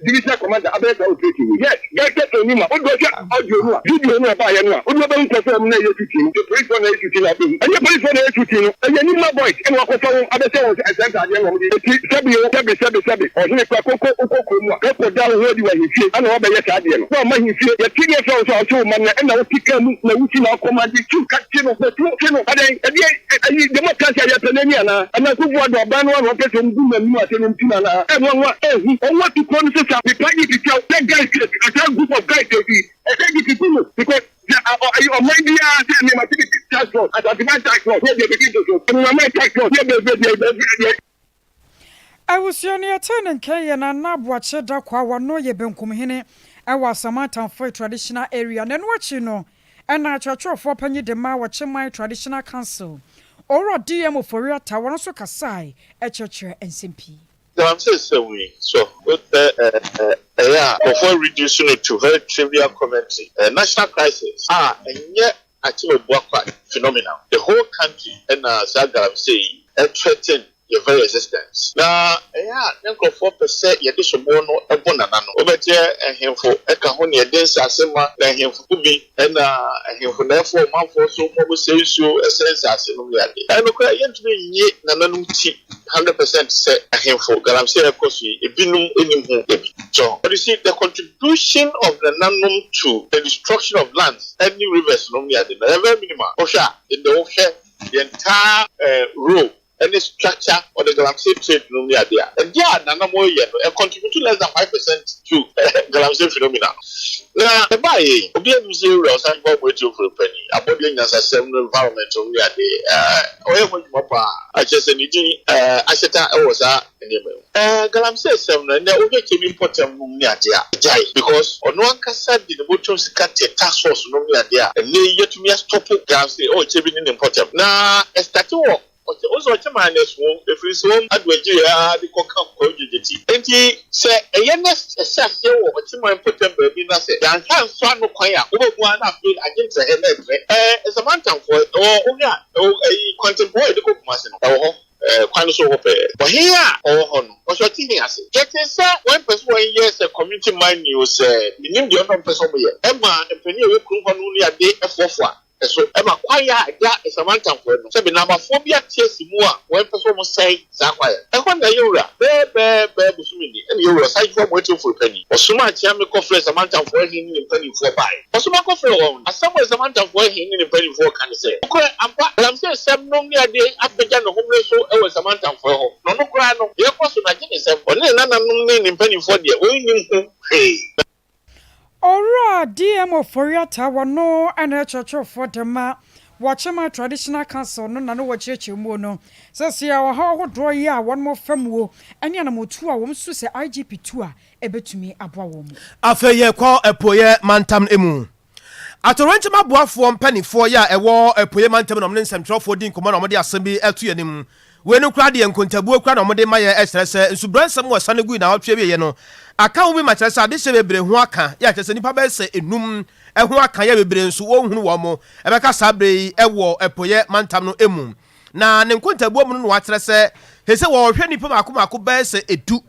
divisional commander abɛyɛ saa operation wei? Yes, gangsters on Nima, wode ɔhwɛ audio no a, video no a ɛbaeɛ no a, wode wobɛhu nkurɔfoɔ a wɔn na ɛyɛ shooting no, sɛ policefoɔ na ɛyɛ shooting no a wobɛhu. Ɛnyɛ policefoɔ na ɛyɛ shooting no, ɛyɛ Nima boys ɛna wakɔfa wɔn abɛhyɛ wɔn saa ntaadeɛ no a wɔde Eti sɛbi o, sɛbi sɛbi sɛbi, ɔhene kura koko wokɔ kurom a, koko da wo ho adi wɔ ahemfie ana woabɛyɛ saa adeɛ no? Woamma ahemfie, yɛte deɛ frɛ wo sɛ ɔse wo ma nnɛ ɛna wote kaa mu na wosi na akɔmande tu ka kye no na tuo kye no adɛn? Ɛdeɛn ayi democracy a yɛpɛ no ani anaa? Anaa Akufo Addo aban no ara na ɔpɛ sɛ ɔmu gu n'anim ase na ɔmtu no anaa? Ɛnwanwa, ɛhu, ɔmo atu kuro no so sa, mepa gye ti kyɛw sɛ guys asaa group of guys eti ɛsɛ gye ti gu no because Sɛ ɛyɛ ɔman biara sɛ nneɛma te bi tax law, Asanteman tax law, yɛ deɛ bɛdi nto so, Anuaman tax law, yɛ bɛ bɛ deɛ bɛ deɛ. Abusua no yɛtee ne nka yɛ Nana Boakye Dakwah wɔno yɛ Benkumhene wɔ Asaman Tamfoe Traditional Area na ɛno akyi no ɛna akyerɛkyerɛfoɔ panyin de ma Wɔkyeman Traditional Council Owura DM Ofori Atta wɔno nso kasae kyerɛkyerɛ nsɛm pii. Galamsey sɛm yi so ɛyɛ a nkurɔfoɔ reduce no to very trivial commentary. Ɛyɛ national crisis a ɛnyɛ Akyem Abuakwa phenomenon. The whole country na saa galamsey yi threaten yɛ very existence. Na ɛyɛ a na nkurɔfoɔ pɛ sɛ yɛde soboɔ no bɔ Nana no. Wobɛteɛ nhemfo ka ho na yɛde nsase ma na nhemfo bi na nhemfo na ɛfoɔ ɔmanfoɔ so ma wɔsɛe nsuo sɛe nsase nom ne ade. Ɛyɛ nokorɛ yɛntumi nnye nananom ti 100% sɛ ahemfo galamsey a ɛkɔ so yi ebinom nnim ho da bi. So but you see the contribution of nananom to the destruction of lands ɛne rivers nom ne ade no ɛyɛ very minimal. Wohwɛ a ndɛ wohwɛ the entire role ɛne structure of the galamsey trade nom ne ade a, ɛdeɛ a nananom reyɛ no ɛcontribute less than 5% to galamsey phenomena no. Na ɛbaeɛ yi obiara nim sɛ yɛwura Ɔsankofa Amoatia Panin, abɔdeɛ nyansasɛm no environment nom ne ade ɔyɛ ho adwuma paa. Kyerɛ sɛ ne din ahyeta wɔ saa nneɛma yi mu. Galamsey sɛm no ɛnɛ wohwɛ Kyebi mpɔtam nom ne adeɛ a, gyae because ɔno ankasa de ne bɔtɔm sika te task force nom ne adeɛ a ɛnɛ yi yɛatumi astɔpo galamsey ɛwɔ Kyebi ne ne mpɔtam. Na ɛstate wɔ ɔkyɛ, wohu sɛ ɔkyɛ maa no asuom, ɛfiri nsuom ado agyiri ara de kɔka Kwawu Gyegyeti. Enti sɛ ɛyɛ na ɛhyɛ aseɛ wɔ ɔkyeman mpɔtam baabi na sɛ yɛanhwɛ ansɔ ano kwan a, wobɛhu ara na afei agye ntrɛhɛ na ɛtrɛ. Nsamantamfoɔ, ɛwɔ wohwɛ a, ɛwɔ ɛyi kwantempɔn a yɛde kɔ Kumasi no, ɛwɔ hɔ, ɛɛ kwan no so wɔ hɔ pɛɛ. Ɔhene a ɔwɔ hɔ no, ɔhyɛ ɔte he ase. Yɛtee sɛ wɔmpɛ sɛ wɔyɛ sɛ community mining o sɛ mennim deɛ ɔno ɔmpɛ sɛ wɔyɛ. Ɛma mpanin a ɛwɔ kurom hɔ no ne ade foafoa. So ɛma kwaeɛ a ɛda Nsamantamfoɔ no, sɛbe Naamafoɔ bi ate asi mu a wɔmpɛ sɛ wɔsɛe saa kwaeɛ no. Ɛhɔ na yɛn wura, bɛɛ bɛɛ bɛɛ bosome ni, ɛna yɛn wura Ɔsaagyefo Amoatia Ofori Panin, ɔsomaa Kyeame kɔfrɛɛ Nsamantamfoɔ hene ne ne mpanimfoɔ baeɛ. Ɔsoma kɔfrɛɛ wɔn no, asɛm a Nsamantamfoɔ hene ne ne mpanimfoɔ reka ne sɛ, Nokorɛ, ampa, galamsey-sɛm nom ne adeɛ abɛgya ne homene so wɔ Nsamantamfoɔ hɔ, na ɔno koraa no, deɛ ɛrekɔ so no agye ne nsam. Ɔne ne nananom ne ne mpanimfoɔ deɛ, wɔnnim ho hwee. Na. Owura DM Ofori-Atta wɔno na ɛyɛ kyerɛkyerɛfoɔ de ma Wakyema Traditional Council no na no wɔ kyerɛkyerɛ muo no sɛsea ɔhaw ahodoɔ yi a wɔnom fa muo ne anamotuo a wɔn susu sɛ IGP tu a ɛbɛtumi aboa wɔn mu. Afei yɛkɔ Apueɛ mantam mu. Atoyerɛnkyɛm aboafoɔ mpaninfoɔ yi a ɛwɔ Apueɛ mantam na wɔne nsɛmtwerɛfoɔ di nkɔmmɔ na wɔde asɛm bi to yɛn anim. Wei no koraa deɛ nkontabuo koraa na wɔde ma yɛ kyerɛ sɛ nsubransɛm wɔ asiane gui naawɔtwe awieɛ no aka ho bi ma kyerɛ sɛ adehyeɛ bebree ho aka yɛ a kyerɛ sɛ nnipa bɛyɛ sɛ enum ho aka yɛ bebree nso wɔnhunu wɔn ɛbɛka saa berɛ yi wɔ Apueɛ mantam no mu. Na ne nkontabuo mu no na wɔakyerɛ sɛ seesei wɔrehwɛ nnipa mmaako mmaako bɛyɛ sɛ edu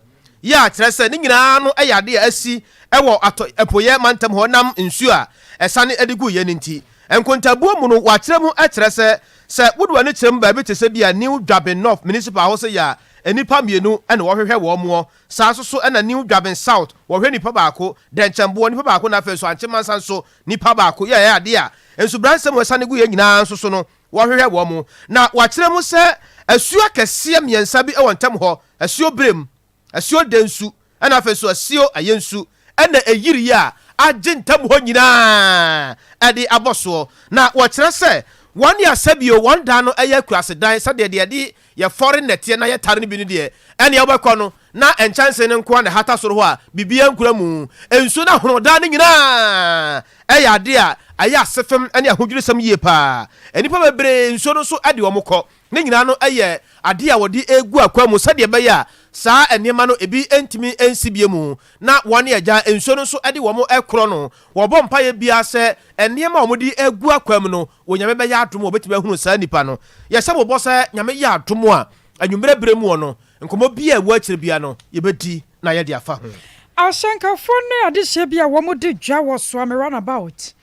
yɛ a kyerɛ sɛ ne nyinaa no yɛ ade a asi wɔ atɔ apueɛ mantam hɔ nam nsuo a ɛsane de guiɛ no nti. Nkontabuo mu no wɔakyerɛ mu kyerɛ sɛ sɛ wode w'ani kyerɛ mu baabi te sɛ bi a New Dwabin North Municipal hɔ sɛ yɛ a nnipa mmienu na wɔhwehwɛ wɔn moɔ, saa nso so na New Dwabin South wɔhwɛ nnipa baako, Dɛnkyɛmboɔ nnipa baako na afei nso Ankyemansa nso nnipa baako yɛ a ɛyɛ adeɛ a nsubransɛm a ɛsane guiɛ nyinaa nso so no Wɔhwehwɛ wɔn, na wɔakyerɛ mu sɛ asuo akɛseɛ mmiɛnsa bi wɔ ntam hɔ, asuo Berem, asuo Densu, ɛna afei nso asuo Ayensu, ɛna ɛyiri a agye ntam hɔ nyinaa de abɔ soɔ. Na wɔkyerɛ sɛ wɔn ne asɛbio wɔn dan no yɛ akuraase dan sɛdeɛ deɛ yɛde yɛfɔre nnɛteɛ na yɛtare no bi no deɛ, ɛnneɛ wobɛkɔ no na nkyɛnse no nko ara na ɛhata soro hɔ a biribiara nkura mu. Nsuo no ahono daa no nyinaa yɛ adeɛ a ɛyɛ asefem ne ahodwirisɛm yie pa ara. Nnipa bebree nsuo no nso de wɔn kɔ. Ne nyinaa no yɛ adeɛ a wɔde regu akwan mu sɛdeɛ ɛbɛyɛ a saa nneɛma no ebi ntumi nsi bio mu na wɔn agya nsuo no nso de wɔn korɔ no. Wɔbɔ mpaeɛ biara sɛ nneɛma a wɔde regu akwan mu no Onyame bɛyɛ adom a wɔbɛtumi ahunu saa nnipa no. Yɛhyɛ mo bɔ sɛ Nyame yɛ adom a anwummerɛ berɛ mu no Nkɔmmɔ biara a ɛwɔ akyire biara no, yɛbɛdi na yɛde afa ho. Ahyɛnkafoɔ ne adehyeɛ bi a wɔdi dwa wɔ Suame Runabout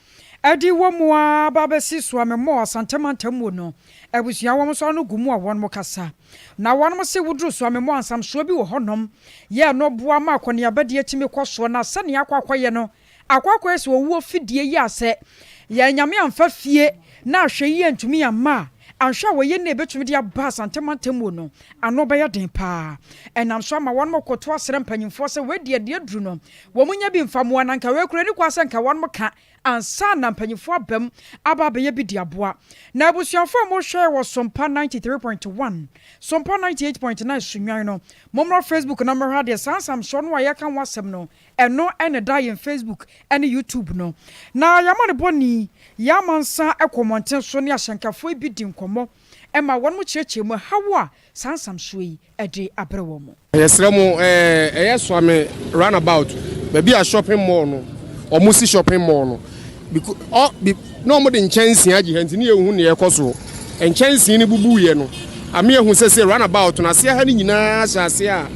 de wɔ mu ara ba abɛsi Suame Mall Asante mantam mu no abusua wɔn nso ano gu mu a wɔn kasa na wɔn se woduru Suame Mall ansamsoɔ bi wɔ hɔnom yɛ no boa ma akɔneabadie tumi kɔ soɔ na sɛnea akɔ akɔyɛ no Akɔ akɔyɛ sɛ owuo fidie yi a sɛ yɛn Nyame amfa fie na ahwɛyie antumi amma a, anhwɛ a wɔyɛ nna ɛbɛtumi de aba Asante mantam mu no, ano bɛyɛ den paa. Ɛnam so ama wɔnom koto asrɛ mpanyimfoɔ sɛ wei deɛ deɛ aduru no wɔn nya bi mfa mmoa na nka wei koraa ɛni kwan sɛ nka wɔnom ka ansa na mpanyimfoɔ aba mu aba abɛyɛ bi de aboa. Na abusuafoɔ a mohwɛ wɔ Sompa 93.1, Sompa 98.9 Sunnwan no, mommra Facebook na mmɛhwɛ adeɛ saa nsamsoɔ no a yɛreka ho asɛm no Ɛno na ɛda yɛn Facebook ne YouTube no. Na yɛn amanebɔni, yɛn amansan kɔ mmɔnten so ne ahyɛnkafoɔ yi bi di nkɔmmɔ ma wɔn kyerɛkyerɛ mu haw a saa nsamsoɔ yi de abrɛ wɔn. Yɛsrɛ mo ɛɛ ɛyɛ Suame run about baabi a shopping mall no ɔmo si shopping mall no biko ɔ bi na ɔmo de nkyɛnsee agye ha nti ne yɛnhu nea ɛkɔ soɔ nkyɛnsee no bubu yɛ no ame ahu sɛ sɛ run about no aseɛ ha no nyinaa hyɛ aseɛ a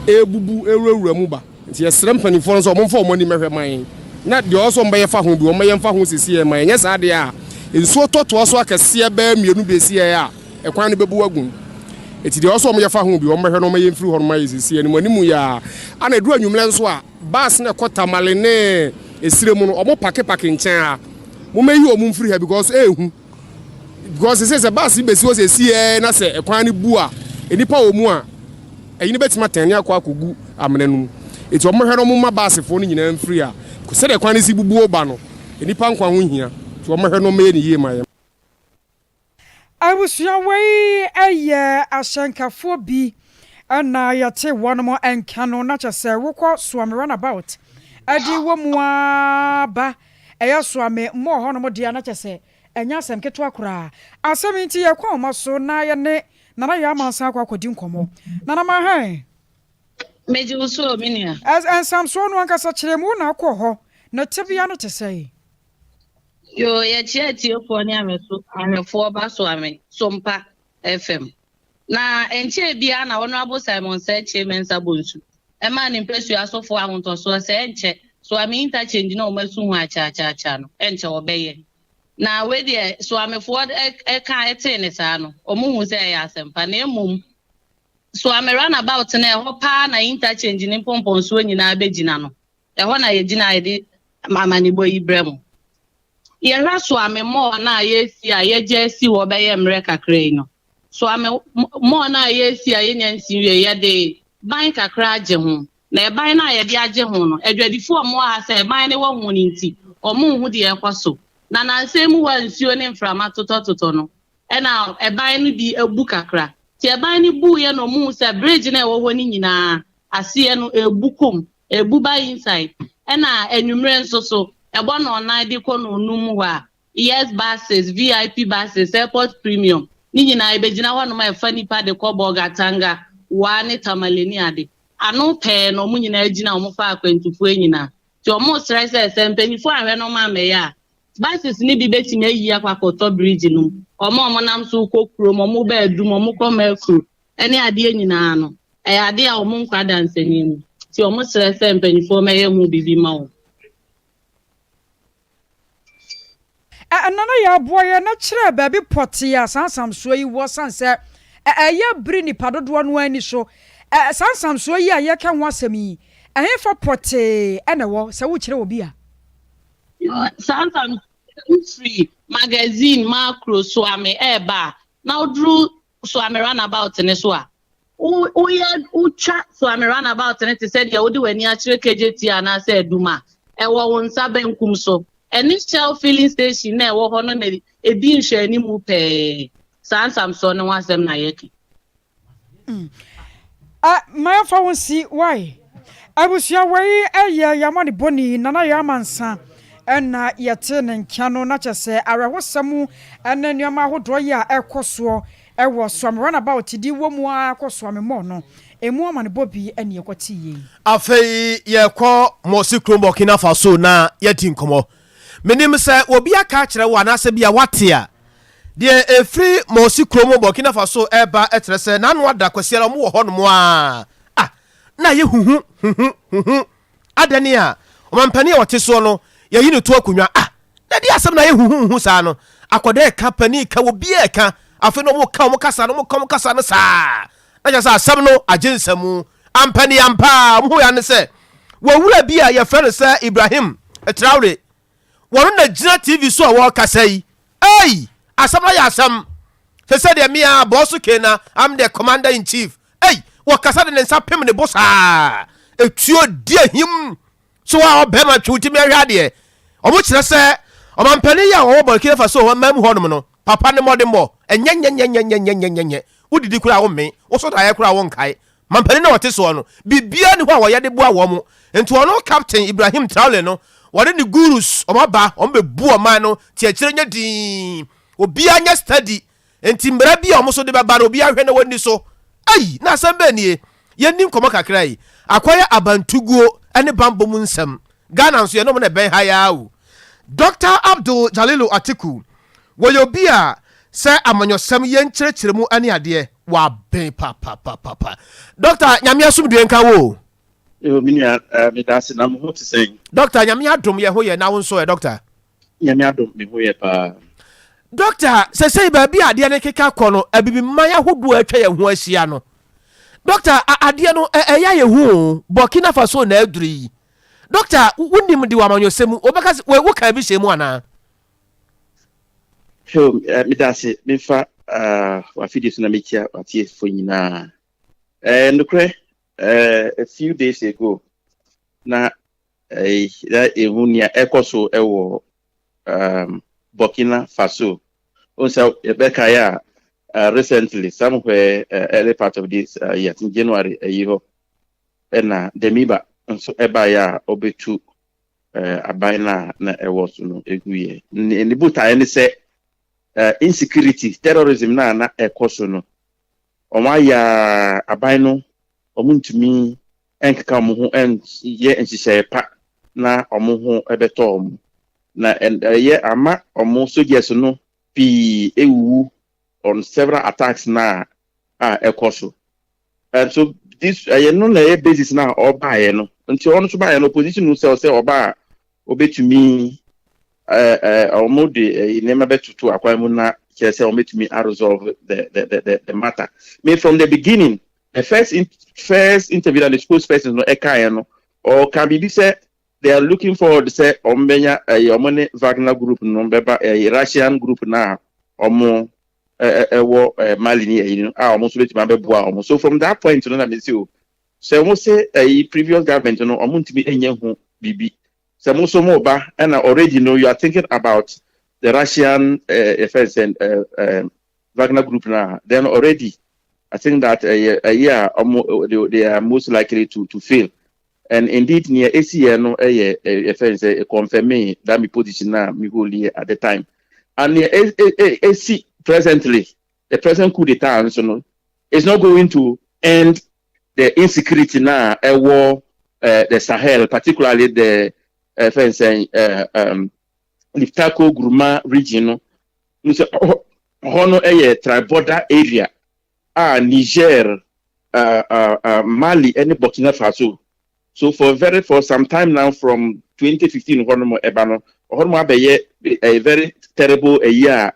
ɛrebubu ɛrewurawura mu ba. Nti yɛsrɛ mpaninfoɔ no sɛ wɔmfa wɔn ani mmɛhwɛ ma yɛn na deɛ ɔwɔ sɛ wɔbɛyɛ fa ho bi wɔmmɛyɛ mfa ho sesieɛ mma yɛn, nyɛ saa deɛ a nsuo tɔ toa so akɛseɛ bɛyɛ mmienu bɛsi yɛn a ɛkwan no bɛbu agu. Nti deɛ ɔwɔ sɛ wɔyɛ fa ho bi wɔmmɛhwɛ na wɔmmɛyɛ mfiri hɔ no ma yɛn sesieɛ no mu anim yɛ a. Ana ɛduru anwummerɛ nso a bus no ɛkɔ Tamale ne Esire mu no wɔn pake pake nkyɛn ha. Mommɛyi wɔn mfiri ha because ɛɛhu. Because sɛ sɛ bus bi bɛsi hɔ sɛ ɛsi yɛ na sɛ ɛkwan no bu a nnipa wɔ mu a ɛyi no bɛtumi atɛn ne akɔ akɔgu amena no mu. Nti wɔn hwɛ no wɔn ma basefoɔ no nyinaa mfiri a sɛdeɛ kwan no si bubuo ba no nnipa nkwa ho hia nti wɔn hwɛ no wɔn yɛ ne yie ma yɛn. Abusua wei yɛ ahyɛnkafoɔ bi na yɛte wɔnom nka no na kyɛ sɛ wokɔ Suame runabout de wɔ mu ara ba Ɛyɛ so a me mmɔɔ hɔnom deɛ na kyɛ sɛ ɛnyɛ asɛm ketewa koraa. Asɛm yi nti yɛkɔ ahoma so na yɛne Nana Yaa Amansan akɔ akɔdi nkɔmmɔ. Nana Mahan. Megye wo so o, me nua. Nsamsoɔ no ankasa kyerɛ mu, wo na wokɔɔ hɔ, na tebea no te sɛn? Yoo, yɛkyea atiefoɔ ne ahwɛso ahwɛfoɔ ba so ame Sompa FM. Na ɛnkyɛɛ biara na Honourable Simon Serkyei Mensah Bonsu maa ne mpasua sofoɔ ahotɔsoɔ sɛ ɛnkyɛ Suame Interchange no a wɔasu ho akyaakyaakyaa no, ɛnkyɛ wɔbɛyɛ. Na wei deɛ Soamefoɔ ka tee ne saa no, wɔhuu sɛ ɛyɛ asɛmpa. Na mmom Soame runabout no, ɛhɔ paa na interchange ne mpɔmpɔnsoɔ nyinaa bɛgyina no. Ɛhɔ na yɛgyina a yɛde amanebɔ yi brɛ mo. Yɛhwɛ Soame mall no a yɛresi a yɛagya asi hɔ bɛyɛ mmerɛ kakra yi no, Soame mall no a yɛresi a yɛnnya nsi nwie, yɛde ban kakra agye ho. Na ɛban no a yɛde agye ho no, adwadifoɔ a wɔwɔ ha sɛ ɛban no wɔ ho no nti, wɔnhu deɛ ɛrekɔ so. Na nnansa yi mu hɔ a nsuo ne mframa totɔtotɔ no, ɛna ɛban no bi abu kakra. Nti ɛban no buiɛ na wɔhuu sɛ bridge no a ɛwɔ hɔ no nyinaa, aseɛ no, ɛrebu kɔ mu, ɛrebu ba inside. Ɛna anwummerɛ nso so, ɛbɔ nnɔnnan de kɔ nnɔnnum hɔ a, Yes buses, VIP buses, Airport Premium, ne nyinaa ɛbɛgyina hɔnom a ɛfa nnipa de kɔ Bolgatanga, Wa ne Tamale ne ade. Ano pɛɛ na wɔn nyinaa gyina a wɔfa akwantufoɔ nyinaa. Nti wɔresrɛ sɛ, sɛ mpanimfoɔ anhwɛ na wɔammɛyɛ a, buses no bi bɛtumi ayi akɔ akɔtɔ bridge no mu. Wɔn a wɔnam so rekɔ kurom, wɔba Adum, wɔkɔ Mercure ne adeɛ nyinaa no, ɛyɛ adeɛ a wɔnkɔ adansani mu. Nti wɔsrɛ sɛ mpanimfoɔ mmɛyɛ ho biribi mma wɔn. Ɛna na yɛaboa yɛn na kyerɛ baabi pɔtee a saa nsamsoɔ yi wɔ sane sɛ ɛyɛ bere nnipa dodoɔ no ara ani so. Saa nsamsoɔ yi a yɛreka ho asɛm yi, ɛhefa pɔtee na ɛwɔ sɛ wokyerɛ obi a? Saa nsamsoɔ yi wofiri Magazine, Makro, Suame ɛreba a, na woduru Suame runabout no so a, woyɛ wotwa Suame runabout no te sɛ deɛ wode w'ani akyerɛ Kejetia anaasɛ Adum a, ɛwɔ wo nsa benkum so. Ɛne Shell filling station na ɛwɔ hɔ no na ɛdi nhwɛanimu pɛɛ. Saa nsamsoɔ no ho asɛm na yɛka. Mm. Uh, ma yɛmfa wo nsi why? Abusua wei ɛyɛ yɛn amanebɔni Nana Yaa Amansa ɛna yɛte ne nka no na kyɛ sɛ awerɛhosɛm ɛne nneɛma ahodoɔ yi a ɛkɔ soɔ ɛwɔ Suame Runabout di wɔ mu ara kɔ Suame Mall no ɛmu amanebɔ bi ɛne yɛkɔte yei. Afei yɛkɔ Mossi kurom Burkina Faso na yɛadi nkɔmmɔ. Menim sɛ obi aka akyerɛ wo anaasɛ bi a woate a, deɛ ɛfiri Mossi kurom Burkina Faso ɛreba kyerɛ sɛ n'ano ada Kwasiada wɔn wɔ hɔnom a, ah, na ayɛ huhu, huhu, huhu. Adɛn a ɔmampanin a ɔte soɔ no yɛyi no to akonnwa, ah, na ɛdeɛ asɛm na ayɛ huhu huhu saa no? Akwadaa ɛka, panin ɛka, obiara ɛka. Afei na wɔka wɔn kasa no, wɔka wɔn kasa no saa. Na kyerɛ sɛ asɛm no agye nsamu. Ampa ni ampa a, wɔn ho ya ne sɛ wɔwura bi a yɛfrɛ no sɛ Ibrahim Traore, wɔn na gyina TV so a wɔrekasa yi. Ei! Asɛm no ayɛ asɛm. Sɛ sɛ deɛ mea bɔɔso kena, I'm the commander in chief. Ei! Wɔkasa de ne nsa pem ne bo saa. Etuo di ahim. So a ɔbɛrima twe wotumi ahwɛ adeɛ. Wɔn kyerɛ sɛ ɔmampanin yi a wɔwɔ Burkina Faso hɔ man mu hɔnom no, papa ne mmɔdenbɔ ɛnyɛnyɛnyɛnyɛnyɛnyɛnyɛ. Wodidi koraa a wommee, wosɔ daeɛ koraa a wonkae. Mampanin no a ɔte soɔ no, biribiara nni hɔ a wɔyɛ de boa wɔn. Nti ɔno Captain Ibrahim Traore no, wɔne ne gurus, wɔn aba, wɔn bɛbu ɔman no, te akyire nyɛ dinn. Obiara nyɛ steady. Nti mmara bi a wɔn nso de bɛba no, obiara nhwɛ na wɔnni so. Ei, na asɛm bɛn nie? Yɛnni nkɔmmɔ kakra yi. Akɔyɛ abantuguo ne bammɔ mu nsɛm. Ghana nso, yɛne wɔn na ɛbɛn ha yi ara o. Dɔkta Abdul Jalilu Atiku, wɔyɛ obi a sɛ amanyɔsɛm yɛ nkyerɛkyerɛmu ne adeɛ, waben papapapapa. Dɔkta, Nyame asomdwoeɛ nka wo o. Yo, me nua, eh, meda ase na mo ho te sɛn? Dɔkta, Nyame adom yɛ ho yɛ, na wo nso ɛ, dɔkta? Nyame adom me ho yɛ paa. Dɔkta, sɛsɛi baabi a adeɛ no keka kɔ no, abibiman ahodoɔ a atwa yɛn ho ahyia no, dɔkta, adeɛ no ɛyɛ ayɛ hu o, Burkina Faso na aduru yi. Dɔkta, wonim de wɔ amanyɔsɛm mu, wobɛka sɛ, woka bi hyɛ mu anaa? Yo, eh, meda ase memfa uh, w'afidie so na mekyia w'atiefoɔ nyinaa. Eh, nokorɛ, eh, a few days ago, na eh, na ehu nea ɛkɔ so wɔ um, Burkina Faso. Wohu sɛ yɛbɛkae a, uh, recently, somewhere uh, early part of this uh, year, in January, ɛyi hɔ, ɛna Damiba nso ɛbaeɛ a ɔbɛtu uh, aban no a na ɛwɔ so no ɛguiɛ. Ne, ne botaeɛ ne sɛ uh, insecurity, terrorism no a na ɛkɔ so no, wɔn ayɛ a aban no wɔntumi nkeka wɔn ho nyɛ nhyehyɛe pa na wɔn ho bɛtɔ wɔn. Na ɛyɛ ama wɔn soldiers no pii ewuwu on several attacks na a ɛkɔ so. And so this ɛyɛ no na ɛyɛ basis na ɔbaeɛ no. Nti ɔno nso baeɛ no opposition no sɛ ɔsɛ ɔba a obetumi Wɔn de nneɛma bɛtoto akwan mu na kyerɛ sɛ wɔbɛtumi aresolve the matter. Me, from the beginning, the first interview that the spokesperson no ɛkaeɛ no, ɔka biribi sɛ they are looking forward sɛ wɔn bɛnya ɛyɛ wɔn ne Wagner Group no bɛba, ɛyɛ Russian group na wɔn ɛwɔ Mali ne ɛyi no a wɔn nso bɛtumi abɛboa wɔn. So from that point no, na me se o, sɛ wɔn sɛ ɛyi previous government no, wɔn ntumi nyɛ ho biribi, sɛ mo nso mo ba ɛna already no you are thinking about the Russian ɛfɛn sɛ Wagner Group na, then already I think that ɛyɛ a wɔn they are most likely to fail. And indeed, nea esi yɛ no ɛyɛ ɛfɛn sɛ confirming that mi position na mi hold yɛ at the time. And nea esi presently, the present coup d'etat nso no, is not going to end the insecurity na ɛwɔ the Sahel, particularly the ɛfɛn sɛ Liptako Gourma region no. Nso hɔ no ɛyɛ tri-border area a Niger, Mali ɛne Burkina Faso. So for some time now, from 2015 hɔ nom ɛba no, hɔ nom abɛyɛ a very terrible ɛyi a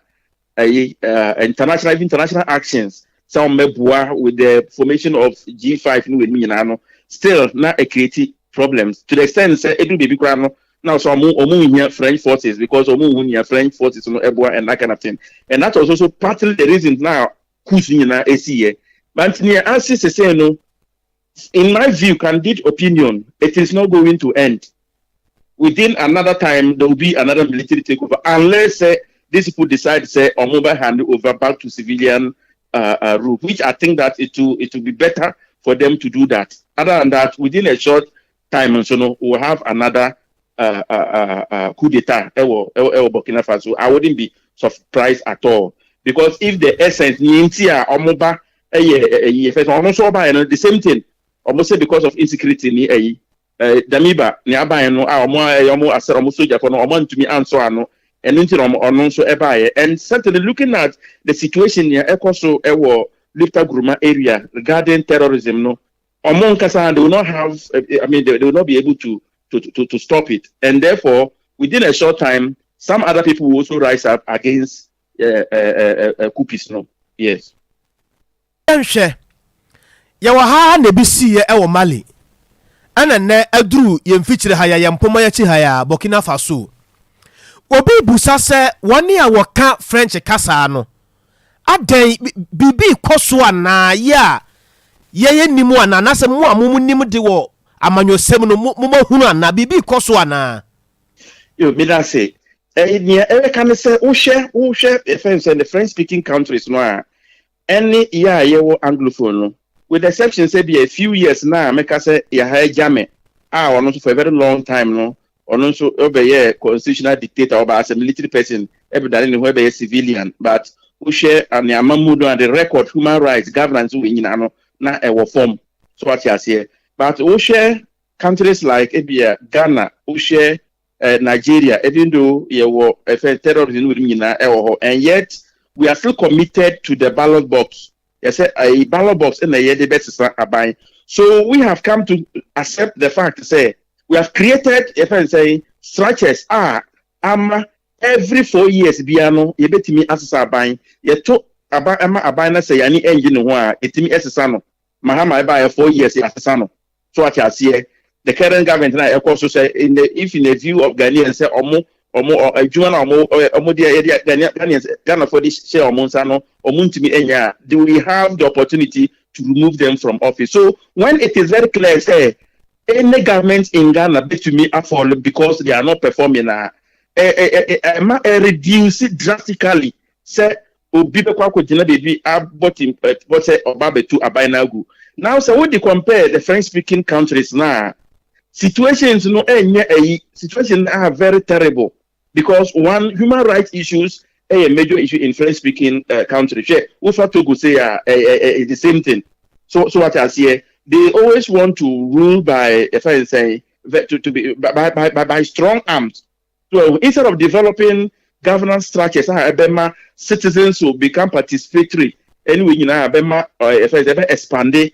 ɛyi international actions sɛ wɔn bɛboa with the formation of G5 ne wɔn nyinaa no, still na create problems to the extent sɛ edu beebi koraa no na so ɔmo nhia French forces because ɔmo nhia French forces no ɛboa and that kind of thing. And that was also partly the reason now coups nyinaa esi yɛ. But nea asi sese no, in my view, candid opinion, it is not going to end. Within another time, there will be another military takeover unless these people decide sɛ ɔmo bɛ hand over back to civilian rule, which I think that it will be better for them to do that. Other than that, within a short time nso no, we will have another coup d'etat ɛwɔ Burkina Faso. I wouldn't be surprised at all, because if the essence ní nti a ɔmo ba ɛyɛ ɛyi ɛfɛ ɔno nso ɔba yɛ no, the same thing, ɔmo sɛ because of insecurity ni ɛyi Damiba ní aban no a ɔmo ɛyɛ ɔmo asɛ ɔmo sogyafo no, ɔmo ntumi ansɔ ano, ɛno nti na ɔmo ɔno nso ɛbaayɛ. And certainly, looking at the situation nea ɛkɔ so ɛwɔ Lipta Gourma area regarding terrorism no, ɔmo nkasa, they will not have, I mean, they will not be able to stop it. And therefore, within a short time, some other people will also rise up against coupists no, yes. Nhwɛ, yɛwɔ ha na ebi siiɛ ɛwɔ Mali, ɛna nnɛ aduru yɛn mfikyire ha, yɛ yɛn mpoma akyi ha yɛ Burkina Faso. Obi busa sɛ wɔne a wɔka French kasa no, adɛn, biribi kɔ so anaa yɛ a yɛyɛ nim anaa, anaasɛ mo a mo nim de wɔ amanyɔsɛm no, mo mo hunu anaa, biribi kɔ so anaa? Yo, meda se nea ɛbɛka ne sɛ wohwɛ ɛfɛn sɛ the French speaking countries no a ɛne yɛ a yɛwɔ Anglophone no, with the exception sɛ bi a few years na mɛka sɛ Yahaya Jammeh a ɔno nso for a very long time no, ɔno nso ɔbɛyɛ constitutional dictator, ɔba as a military person, ɛbɛdane ne ho ɛbɛyɛ civilian. But wohwɛ ne amamu no and the record, human rights, governance wɔ nyinaa no na ɛwɔ fam so, wate aseɛ. But wohwɛ countries like ebia Ghana, wohwɛ Nigeria, even though yɛwɔ ɛfɛ terrorism no wɔ nyinaa ɛwɔ hɔ, and yet we are still committed to the ballot box. Yɛsɛ ɛyi ballot box ɛna yɛde bɛsesa aban. So we have come to accept the fact sɛ we have created yɛfɛ nsɛn structures a ama every 4 years bia no yɛbɛtumi asesa aban. Yɛto aban ɛma aban na sɛ yanni ɛngye ne ho a, yɛtumi ɛsesa no. Mahama ɛbaayɛ, 4 years yɛasesa no so, ate aseɛ. The current government na ɛkɔ so sɛ in the if in the view of Ghanaians sɛ ɔmo adwuma na ɔmo deɛ yɛde Ghanaians, Ghanafoɔ de hyɛ ɔmo nsa no, ɔmo ntumi nya a, they will have the opportunity to remove them from office. So when it is very clear sɛ any government in Ghana betumi afall because they are not performing a, ɛ ɛ ɛ ɛma ɛ reduce drastically sɛ obi bɛkɔ akɔgyina beebi abɔ tim ɛ bɔ sɛ ɔba abɛtu aban no agu. Now, sɛ wodi compare the French speaking countries na situations no, ɛnyɛ ɛyi situation are very terrible because one, human rights issues ɛyɛ major issue in French speaking country. Hwɛ, wofa Togo sɛ a ɛ ɛ the same thing. So what I see, they always want to rule by ɛfɛ nsɛn to be by strong arms. So instead of developing governance structures a ɛbɛma citizens will become participatory anyway nyinaa, ɛbɛma ɛfɛ sɛ ɛbɛ expand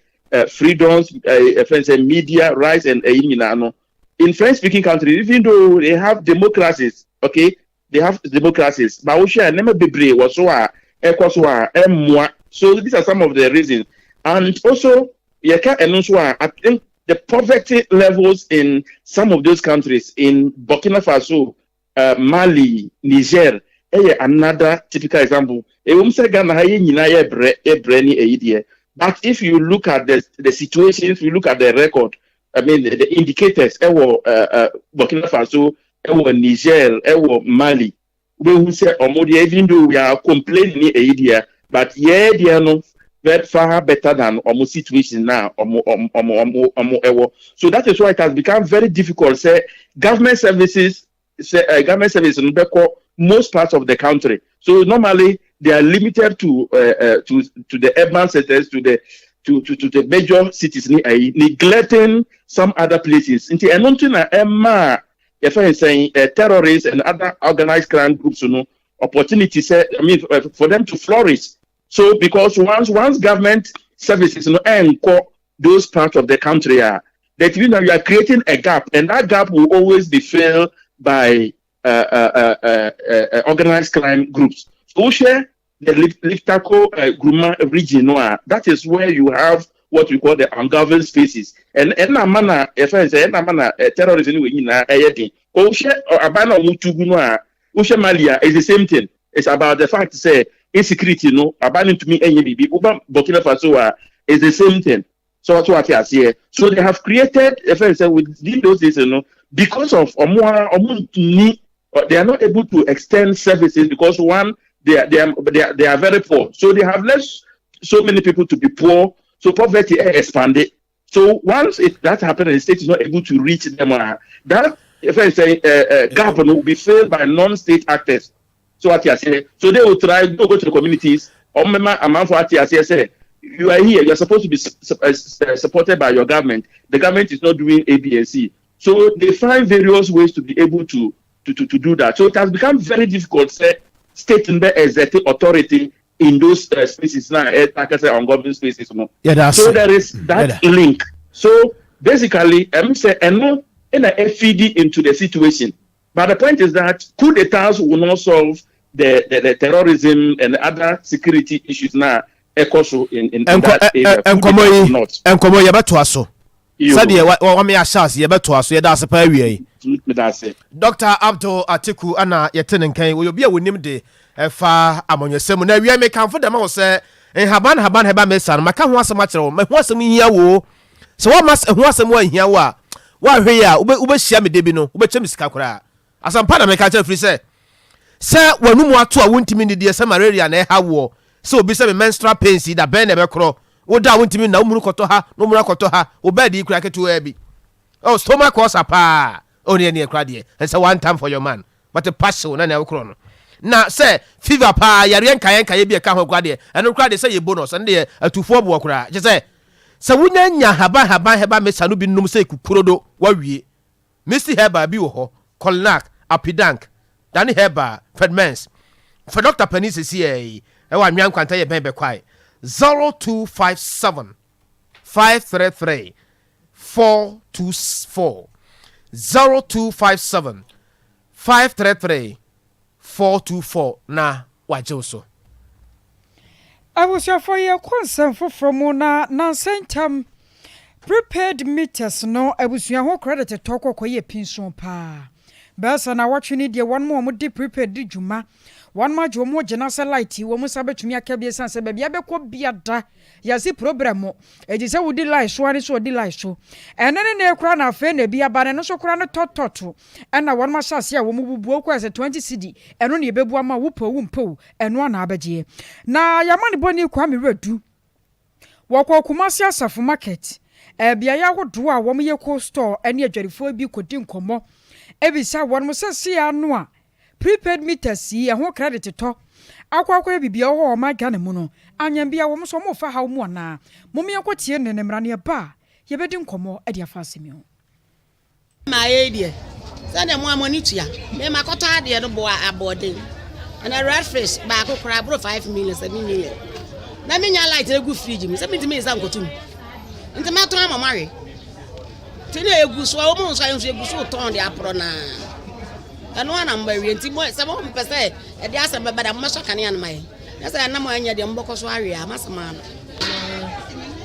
freedoms, ɛfɛ sɛ media rights and ɛyi nyinaa no, in French speaking countries, even though they have democracies, okay. They have democracies but wohwɛ a nneɛma bebree wɔ so a ɛkɔ so a ɛmmoa. So these are some of the reasons and also yɛka ɛno nso a I think the poverty levels in some of those countries in Burkina Faso, uh, Mali, Niger ɛyɛ another typical example. Ɛwom sɛ Ghana ha yɛn nyinaa yɛ brɛ yɛ brɛ ne ɛyi deɛ but if you look at the the situations, you look at the record, I mean the, the indicators ɛwɔ uh, uh, Burkina Faso, ɛwɔ Niger, ɛwɔ Mali, wobɛhu sɛ ɔmo deɛ even though we are complaining ne ɛyi deɛ but yɛɛ deɛ no very far better than ɔmo situation na ɔmo ɔmo ɔmo ɔmo ɔmo ɛwɔ. So that is why it has become very difficult sɛ government services sɛ uh, government service no bɛkɔ most parts of the country. So normally they are limited to uh, uh, to to the urban centers, to the to to to the major cities ni ayi, neglecting some other places. Nti ɛno nti na ɛma yɛfɛ nsɛn uh, terrorists and other organized crime groups no opportunity sɛ I mean uh, for them to flourish. So because once once government services no ɛnkɔ those parts of the country a that you know you are creating a gap and that gap will always be filled by uh, uh, uh, uh, uh, organized crime groups. So share the Liptako uh, Gruma region, no, uh, that is where you have what we call the ungoverned spaces. And ɛna ama na yɛfɛ sɛ ɛna ama na terrorism wɔ nyinaa ɛyɛ den. Wohwɛ aban na wɔn tu gu no a wohwɛ Mali a it's the same thing. It's about the fact sɛ insecurity no aban no ntumi ɛnyɛ biribi. Woba Burkina Faso a it's the same thing. So what what aseɛ. So they have created yɛfɛ sɛ within those days no because of ɔmo a ɔmo ntumi they are not able to extend services because one they are, they are, they are, they are very poor. So they have less so many people to be poor. So poverty eh, expanded. So once it, that happens and the state is not able to reach them, uh, that if I say uh, uh, gap will be filled by non-state actors. So what you say? So they will try to go to the communities. Ɔmema amanfo ate aseɛ sɛ you are here, you are supposed to be su uh, supported by your government. The government is not doing A, B, and C. So they find various ways to be able to to, to, to do that. So it has become very difficult, sɛ state bɛ exert authority in those uh, spaces now, eh, like I said, on government spaces. No. Yeah, so there is that yeah. link. So basically, I'm sɛ ɛno ɛna ɛfeed into the situation. But the point is that coup d'etats will not solve the, the, the terrorism and other security issues now. Ɛkɔ so in, in, in that area. Nkɔmɔ yi nkɔmɔ yi yɛbɛtoa so sɛdeɛ wame ahyɛ ase yɛbɛtoa so yɛda ase paa awia yi. Dr. Abdul Atiku ana yɛte ne nkan wɔyɛ obi a wɔnim de ɛfa amanyɔsɛm mu na awia mekamfo dɛm wɔ sɛ nhaban nhaban hɛba mesa no maka ho asɛm akyerɛ wo ma ho asɛm hia wo sɛ woama ho asɛm anhia wo a woahwɛ yi a wobɛhyia me da bi no wobɛkyɛ me sika koraa asɛmpa na meka kyerɛ firi sɛ sɛ w'anum ato a wontumi nnidiɛ sɛ malaria na ɛha woɔ sɛ obi sɛ me menstrual pains yi da bɛn na ɛbɛkorɔ wo da a wontumi nna wo munu kɔtɔ ha na wo munu akɔtɔ ha wo bed yi kura ketewaa bi oh stomach ulcer paa oh ne ɛneɛ kora deɛ ɛnsɛ one time for your man but pa hyew na nea wokorɔ no na sɛ fever paa yareɛ nkaeɛ nkaeɛ bi ɛka ho kora deɛ ɛno kora deɛ sɛ yɛ bonus ɛno deɛ atufoɔ boɔ koraa kyɛ sɛ sɛ wonya nya haban haban hɛba mesa no bi nom sɛ kukurodo wawie Misty Herbal bi wɔ hɔ, Kolnak, Apidank, Dani Herbal, Fedmens. Frɛ dɔkta panin sesiaa yi ɛwɔ Anwea Nkwanta yɛ bɛn Bɛkwae 0257 533 424 0257 533 424 na wagye wo so. Abusuafoɔ yɛkɔ nsɛm foforɔ mu na nansa ntam prepaid meters no abusua ho credit tɔ kɔkɔ yɛ pinso paa. Bɛyɛ sɛ nawɔtwe ni deɛ wɔn a wɔde prepaid di dwuma wɔn agye wɔn ho gyina sɛ light yi wɔn nsa bɛtumi aka bi ɛsiane sɛ baabi abɛkɔ biada yɛase problem mo ɛgye sɛ wodi light so ane so ɔdi light so ɛne ne ne kora na afei na ebi aba no ɛno nso kora no tɔtɔto ɛna wɔn ahyɛ ase a wɔn bubu okɔ ɛsɛ 20 cedi ɛno na yɛbɛbu ama wo pɛ wo mpɛ o ɛno ana abɛgyeɛ na yɛama ne bɔne Kwame Werɛdu wɔkɔ Kumasi Asafo market beaeɛ ahodoɔ a wɔyɛ cold store ne adwadifoɔ bi kɔdi nkɔmmɔ bisa wɔn sɛ sei ano a prepaid meters yi ɛho credit tɔ akɔ akɔyɛ biribi a ɛwɔ hɔ wɔ ɔman Ghana mu no anyɛn bia wɔn nso wɔrefa haw mu anaa? Mom yɛnkɔ tie ne ne mmra ne ɛba a yɛbɛdi nkɔmmɔ de afa asɛm yi ho. Mayɛ yi deɛ, sɛdeɛ mo a mo ani tua. Me makɔtɔ adeɛ no boa aboɔden. Ɛna red fish baako koraa aboro 5 million, 7 million. Na menya light egu fridge mu sɛ mentumi nsa nkɔto mu. Nti mɛtɔn ama moawe. Nti na egu so a wɔn nso ayɛ nso egu so tɔn de aporɔ naa. Ɛno ara na mobɛwe. Nti mo, sɛ mompɛ sɛ ɛde asɛm bɛba deɛ, mommɛsɔ kanea no ma yɛn. Na sɛ ɛnam a ɛnyɛ deɛ, mobɛkɔ so awe a, m'asɛm ara no.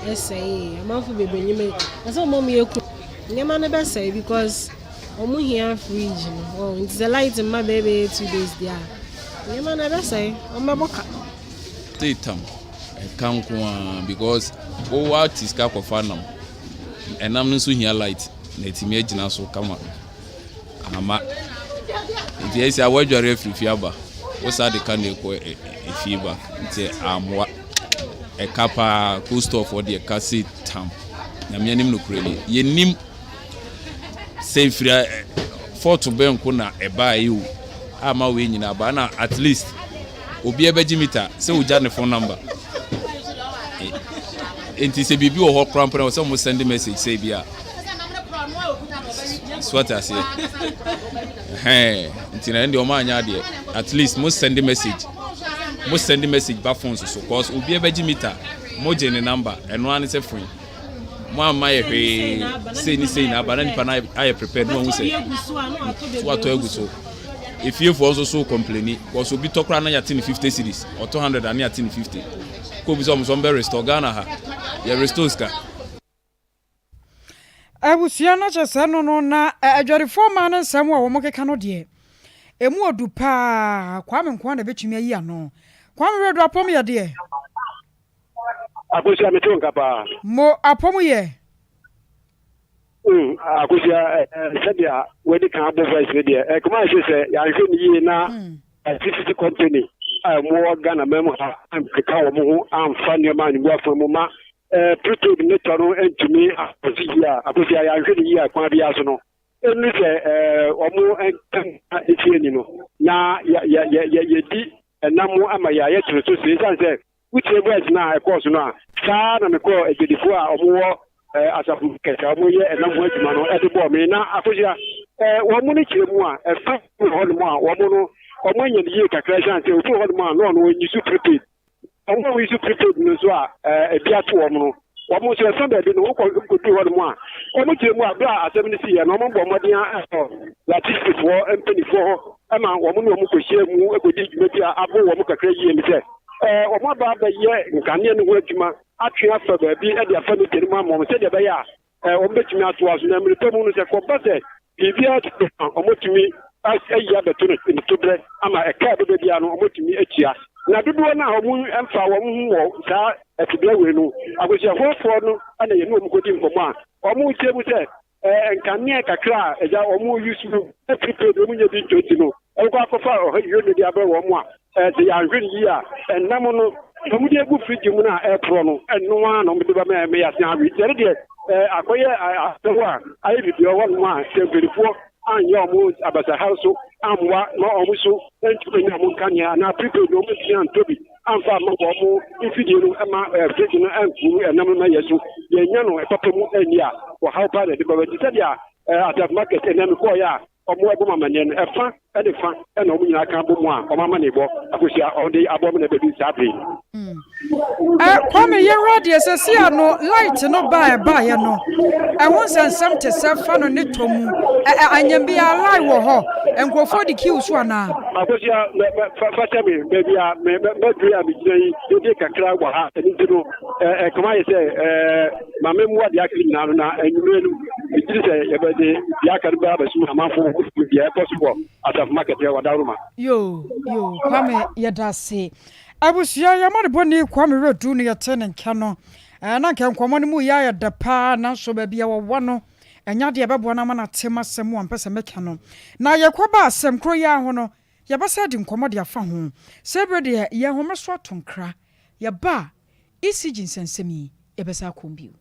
Ɛsɛe amanfo bebree nneɛma ɛsɛ wɔn a wɔyɛ ku nneɛma no bɛsɛe because wɔn hia fridge no wɔn nti sɛ light mma bɛyɛ bɛyɛ 2 days deɛ a, nneɛma no ɛbɛsɛe, wɔn bɛbɔ ka. Tam ɛka nko ara because wowɔ ate sika kɔfa nam, ɛnam no nso hia light na ɛtumi agyina so kama ama. Nti ɛsɛ a wɔadware afiri fie aba, wosa de ka na ɛkɔ efie back, nti amoa ɛka paa. Cold store foɔ deɛ, ɛka se tam. Nyame anim nokorɛ ni, yɛnim sɛ ɛfiri fault bɛnko na ɛbaa yi o ama wei nyinaa ba na at least obiara bɛgye meter sɛ ogya ne phone number. Nti sɛ biribi wɔ hɔ koraa mpo na sɛ mo send message sɛ bi a so ate aseɛ ɛhɛn. Nti na ɛn deɛ ɔmo anyɛ adeɛ. At least mo send message, mo send message ba phone so, cause obiara bɛgye meter, mo gye ne number, ɛno ara ne sɛ phone mo amma yɛ hwee sei ne sei na aba na nipa no ayɛ prepared na wahu sɛ so watɔ agu so. Efiefoɔ nso so complaini cause obi tɔ koraa na yɛate ne 50 cedis, ɔtɔ 100 a ne yɛate ne 50. Kɔ obi sɛ ɔmo sɛ ɔmo bɛ restore. Ghana ha yɛ restore sika. Abusua no kyɛ sɛ no na adwadifoɔ maa no nsɛm a wɔn keka no deɛ, emu odu paa. Kwame nkoa na ebɛtumi ayi ano. Kwame Redu, apɔm yɛ deɛ? Akosua, mete wo nka paa. Mo apɔm yɛ? Akosua, sɛdeɛ wadi kan abɔ voice no deɛ, ɛkɔma ayɛ sɛ yɛanhwɛ no yie na electricity company a ɛmowɔ Ghana ma mu ha ankeka wɔn ho amfa nneɛma angu afa mu ma prepaid ne tɔ no ntumi akɔsi yie a, Akosua, yɛanhwɛ no yie a, kwan biara so no ɛnu sɛ ɔmo nka efie ni no na yɛdi ɛnam ama yɛayɛ kyerɛ so sɛ ɛsiane sɛ wotie voice no a ɛkɔɔ so no a, saa na mekɔɔ adwadifoɔ a ɔmowɔ asafo kɛkɛ a wɔyɛ ɛnam ho adwuma no ɛde bɔɔ me. Na Akosua, wɔn mo no kyerɛ mu a, ɛfa wɔ hɔnom a wɔn no wɔn anya no yie kakra, ɛsiane sɛ obi wɔ hɔnom a na ɔno ɔnyi so prepaid. Wɔn a wɔyi so prepaid no nso a ebi ato wɔn no, wɔn nso ɛfa baabi no wokɔ kɔdu hɔnom a, wɔn kyerɛ mu a, bere a asɛm no siiɛ no, wɔn bɔ mmɔden akɔ electricityfoɔ mpanimfoɔ hɔ ma wɔn ne wɔn kɔhyia mu kɔdi dwuma bi a abo wɔn kakra yie ne sɛ wɔn aba abɛyɛ nkanea no ho adwuma atwe afa baabi de afa meter no mu ama wɔn sɛdeɛ ɛbɛyɛ a wɔn bɛtumi atoa so na mmerɛ pa mu no, sɛ kɔba sɛ biribiara to a, wɔtumi ayi abɛto no ne toberɛ ama ɛka a ɛbɛba biara no wɔtumi atua. Na dodoɔ no a wɔn mfa wɔn ho wɔ saa ɛtebea wei no, akwasiafoɔfoɔ no na yɛne wɔn kɔdi nkɔmmɔ a, wɔn kyerɛ mu sɛ nkanea kakra a ɛgya wɔn use no prepaid, wɔn nyɛ bi ntɔ ti no ɛkɔ akɔfa ɔha yio no de abrɛ wɔn a, sɛ yɛanhwɛ no yie a, ɛnam no wɔn de agu fridge mu no a ɛreporɔ no, ɛno ara na wɔn de ba mɛ mɛ yɛase awe. Nti ɛno deɛ akɔyɛ asɛm a ayɛ biribi wɔ hɔnom a, sɛ mpanimfoɔ anyɛ wɔn abasahare so ammoa na wɔn so ntumi nya wɔn nkanea anaa prepaid na wɔn ntumi antɔ bi amfa ama wɔn mfidie no ma fridge no ankuru ɛnam no ma yɛ so yɛnya no papa mu anni a, wɔhaw paa na ɛde bɛba. Nti sɛdeɛ asaf market ɛnɛ mekɔɔyɛ a ɔmo ɛbɔ mu amanneɛ no, ɛfa ɛne fa ɛna ɔmo nyinaa ka bɔ mu a ɔmo ama ne bɔ Akosua ɔde abɔ mu na ɛbɛdu saa bere yi. Kwame, yɛhwɛ deɛ sɛsi a no light no ba ɛbaeɛ no, ɛho nsɛnsɛm te sɛ fa no ne tɔ mu anyam bi a line wɔ hɔ, nkurɔfoɔ de queue so anaa? Akosua, fa kyɛ me, baabi a mɛduru a megyina yi dede kakra wɔ ha, ɛno nti no ɛkama yɛ sɛ ma memmoa deɛ aka nyinaa no, na anwummerɛ no megyiri sɛ yɛbɛde deɛ aka no bɛa bɛsom amanfo deɛ ɛkɔ so wɔ asafo market wɔ Dawroma. Yo yo, Kwame, yɛda ase. Abusua, yɛma ne bɔne Kwame Werɛdu no yɛte ne nka no, na nka nkɔmmɔ no mu yɛ ayɛ dɛ paa, nanso baabi a wɔwɔ no ɛnyɛ adeɛ ɛbɛboa no ama no ate m'asɛm a mpɛ sɛ meka no. Na yɛkɔba asɛm koro yi ara ho no, yɛbɛsa adi nkɔmmɔ de afa ho. Sɛ berɛ deɛ yɛn home so ato nkra, yɛba a ECG nsɛnsɛm yi yɛbɛsa akɔm bio.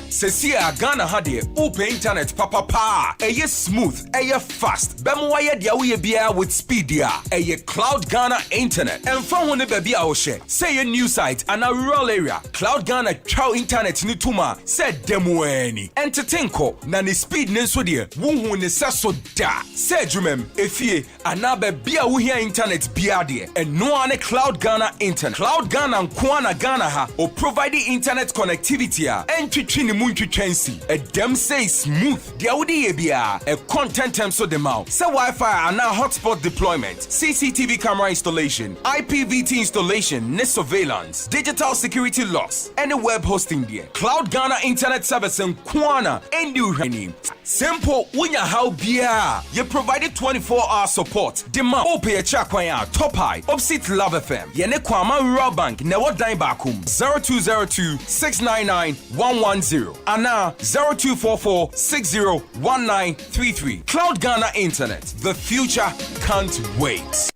Sɛsi a Ghana ha deɛ, wopɛ internet papapaa a ɛyɛ smooth, ɛyɛ fast, bɛma wayɛ deɛ woyɛ biara with speed a, ɛyɛ Cloud Ghana internet. Ɛmfa ho ne baabi a wohyɛ, sɛ ɛyɛ new site anaa rural area, Cloud Ghana twa internet ne tom a sɛ da mu ani ɛntete nkɔ. Na ne speed ne nso deɛ, wohu ne sɛ so da. Sɛ adwumam, efie anaa baabi a wohia internet biara deɛ, ɛno ara ne Cloud Ghana internet. Cloud Ghana nko ara na Ghana ha o provide internet connectivity a ɛntwitwi ne mu. Emu ntwitwa nsi. Ɛdɛm sei smooth. Deɛ wode yɛ biara, ɛkɔ ntɛntɛm so de ma wo. Sɛ Wi-Fi anaa hotspot deployment, CCTV camera installation, IPVT installation ne surveillance, digital security locks, ɛne web hosting deɛ, Cloud Ghana Internet Service nko ara na ɛndi wo hwɛ. Sɛ mpo wonya haw biara a, yɛ provide 24 hour support de ma wo. Wopɛ yɛn akyiri akwan a, Top High, opposite Love FM. Yɛne Kwama Rural Bank na ɛwɔ dan baako mu, 0202 699 110 anaa 0244 60 1933. Cloud Ghana Internet, the future can't wait.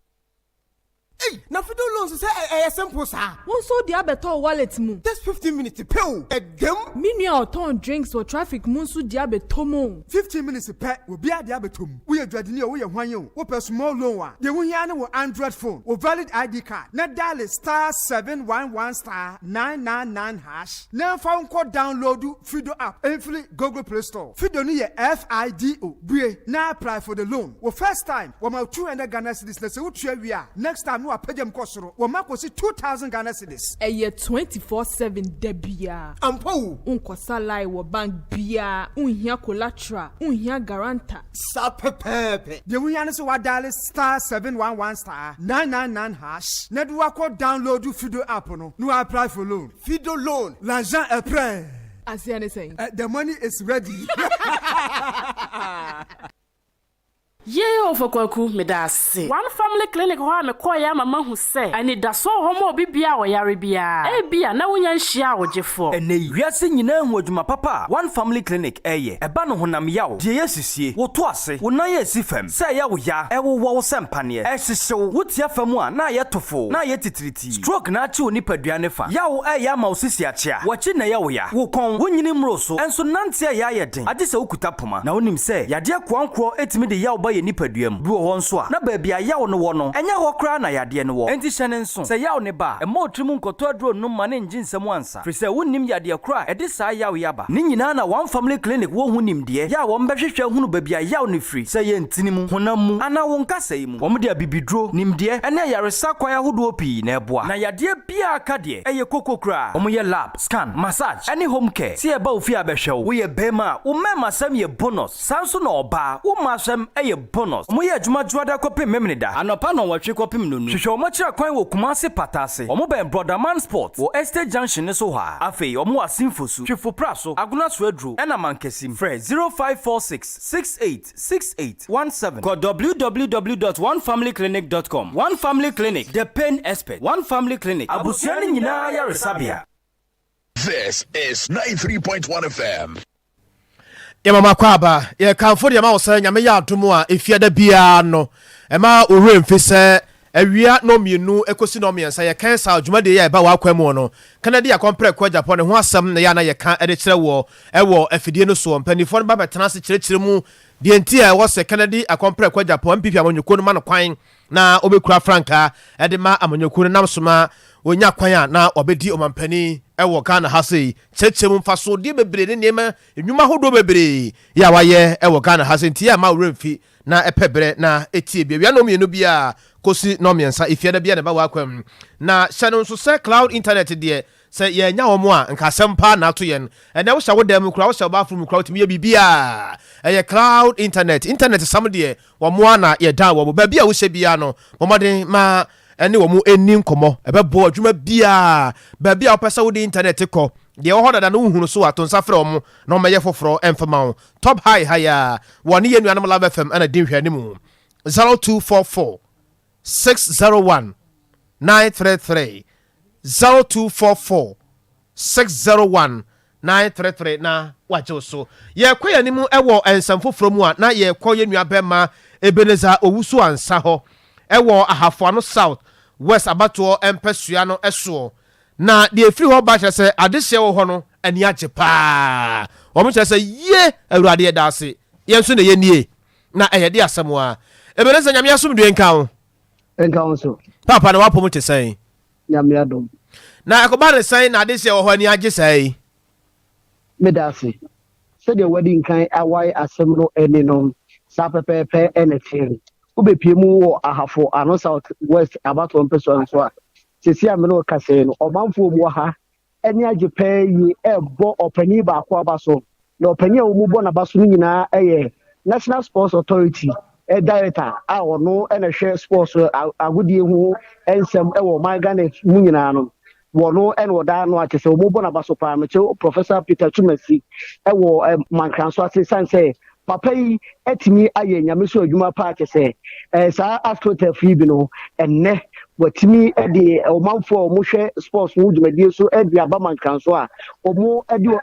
Ei na fido loans sɛ ɛyɛ simple saa. Wo nso wode abɛtɔ wo wallet mu. Just 15 minutes pɛ o, ɛdam. Me nua a ɔtɔn drinks wɔ traffic mu nso de abɛtɔ mu o. 15 minutes pɛ, obiara de abɛtɔ mu. Woyɛ dwadini o, woyɛ hwan o, wopɛ small loan a, deɛ wohia ne wo Android phone, wo valid ID card, na dial *711*999# na ɛmfa wo nkɔ download Fido app mfiri Google Play Store. Fido no yɛ F-I-D-O. Bue na apply for the loan. Wo first time, wɔma wo 200 Ghana cedis na sɛ wotua wie a, next time no wapagya mu kɔ soro, wɔma kɔsi 2000 Ghana cedis. Ɛyɛ 24/7 da biara. Ampa o! Wonkɔsa line wɔ bank biara, wonhia collateral, wonhia guarantor. Saa pɛpɛɛpɛ. Deɛ wohia ne sɛ woadiale *711*999# na de woakɔ download Fido app no na woapply for loan. Fido loan, l'argent est prêt. Aseɛ ne sɛn? The money is ready. Yei Ɔfɔ Kwaku, meda ase. One Family Clinic hɔ a mekɔeɛ ama mahu sɛ anidasoɔ wɔ hɔ ma obi biara a ɔyare biara. Ebia na wonnya nhyiaa wo gyefoɔ. Ɛnnɛ yi, wiase nyinaa hu adwuma papa a One Family Clinic reyɛ. Ɛba no honam yaw, deɛ ɛyɛ sisie, wo to ase, wo nan a ɛsi fam, sɛ ɛyɛ wo ya, ɛwowɔ wo sɛ mpaneɛ, ɛhyehye wo, wotia fam a na ayɛ tofoo, na ayɛ titiritii. Stroke na akye wo nipadua ne fa. Yaw ɛyɛ ama wo sisi akyea. W'akyi na ɛyɛ wo ya. Wo kɔn, wo nyini mmoro so, nso nante ɛyɛ ayɛ den, agye sɛ wokuta poma. Na wonim sɛ, yadeɛ koankorɔ tumi de yaw ba yɛn nipadua mu. Bi wɔ hɔ nso a, na baabi a yaw no wɔ no, ɛnyɛ hɔ koraa na yadeɛ no wɔ. Enti hyɛ no nso, sɛ yaw no ba a, mma wo tirim nkɔtɔ aduro nnom ma no nngye nsam ansa, firi sɛ wonnim yadeɛ korɔ a ɛde saa yaw yi aba. Ne nyinaa na One Family Clinic wɔ ho nimdeɛ, yɛ a wɔbɛhwehwɛ ahunu baabi a yaw no firi, sɛ ɛyɛ ntini mu, honam mu, anaa wo nkasɛe mu. Wɔde abibiduro, nimdeɛ, ne ayaresa kwan ahodoɔ pii na ɛboa. Na yadeɛ biara ka deɛ, ɛyɛ koko koraa. Wɔyɛ lab, scan, massage, ne home care. Sɛ yɛba wo fie a bɛhwɛ wo. Woyɛ barima a, wo mmarimasɛm yɛ bonus. Saa nso na ɔbaa, wo mmaasɛm yɛ bonus. Wɔyɛ adwuma Dwoada kɔpem Memeneda, anɔpa nnɔnwɔtwe kɔpem nnonu. Hwehwɛ wɔn akyiri akwan wɔ Kumasi Pata ase. Wɔbɛn Brɔdaman Sport wɔ Estate Junction no so hɔ ara. Afei wɔwɔ Asin Fosu, Twefo Praso, Agona Soaduro, ɛna Mankasim. Frɛ 0546 68 68 17. Kɔ www dot onefamilyclinic dot com. One Family Clinic, the pain expert. One Family Clinic, abusua no nyinaa ayaresabea. This is 93.1 FM. Yɛma mo akwaaba. Yɛkamfo deɛ ma wo sɛ Nyame yɛ adom a efiada biara no ɛma wo werɛ mfi sɛ awia nnɔnmienu kɔsi nnɔnmiɛnsa yɛkan saa dwumadie yi a ɛba w'akwan mu no Kennedy Akɔmprɛko Agyapong ne ho asɛm na ɛyɛ a na yɛka de kyerɛ woɔ wɔ afidie no soɔ. Mpanimfoɔ no ba bɛtena ase kyerɛkyerɛ mu deɛ nti a ɛwɔ sɛ Kennedy Akɔmprɛko Agyapong NPP amanyɔkuo no ma no kwan na ɔbɛkura frankaa de ma amanyɔkuo no nam so ma wɔnya kwan a na wɔabɛdi ɔmampanin wɔ Ghana ha sei. Kyerɛkyerɛ mu mfasodeɛ bebree ne nneɛma nnwuma ahodoɔ bebree yɛ a wayɛ wɔ Ghana ha sei nti yɛ a mma wo werɛ mfi na ɛpɛ berɛ na ɛtie bi. Awia nnɔnmienu biara kɔsi nnɔnmiɛnsa, efiada biara na ɛba w'akwan mu. Na hyɛ no nso sɛ cloud internet deɛ, sɛ yɛannya wɔn a, nka asɛm paa na ato yɛn. Ɛnnɛ wohyɛ wo dan mu koraa, wohyɛ wo bathroom mu koraa, wotumi yɛ biribiara. Ɛyɛ cloud internet. Internet sam deɛ, wɔn ara na yɛdan wɔn. Baabi a wohyɛ biara no, bɔ mmɔden ma ɛne wɔn nni nkɔmmɔ. Ɛbɛboa adwuma biara. Baabi a wopɛ sɛ wode internet kɔ, deɛ ɛwɔ hɔ dada no wohunu so a, to nsa frɛ wɔn na wɔmmɛyɛ foforɔ mfa ma wo. Top High ha yi ara, wɔne yɛn nuanom Love FM na di nhwɛanimu. 0244 601 933, 0244 601 933 na wagye wo so. Yɛrekɔ yɛn anim wɔ nsɛm foforɔ mu a, na yɛrekɔ yɛn nua bɛrima Ebenezer Owusu Ansah hɔ wɔ Ahafoano South West abatoɔ mpɛsoa no soɔ. Na deɛ ɛfiri hɔ ba kyerɛ sɛ adehyeɛ wɔ hɔ no ani agye paa. Wɔn kyerɛ sɛ yie Awurade yɛda ase yɛn nso na yɛn nie. Na ɛyɛ de asɛm a. Ebenezer Nyame asomdwoe nka wo. Nka wo nso. Paapa na w'apɔm te sɛn? Nyame adom. Na ɛkɔba ne sɛn na adehyeɛ wɔ hɔ ani agye saa yi? Meda ase. Sɛdeɛ woadi nkan awae asɛm no ani no, saa pɛpɛɛpɛ na ɛteɛ. Wobɛpue mu wɔ Ahafo Ano South West abatoɔ mpɛsoa nso a, seesei a me ne wo rekasa yi no, ɔmanfoɔ mu wɔ ha. ani agye paa yie rebɔ ɔpanin baako aba so. Na ɔpanin a wɔbɔ n'aba so no nyinaa yɛ National Sports Authority Director a ɔno na ɛhwɛ sports agodie ho nsɛm wɔ ɔman Ghana mu nyinaa no. Wɔno na ɔda ano a kyerɛ sɛ wɔbɔ n'aba so paa. Mekyerɛ Professor Peter Twumasi wɔ Mankranso ase sane sɛ papa yi atumi ayɛ nyame so adwuma paa kyɛ sɛ eh, saa astroturf yi bi no ɛnnɛ watumi de ɔmanfoɔ a wɔhwɛ sports ho dwumadie so de aba mankranso a wɔn de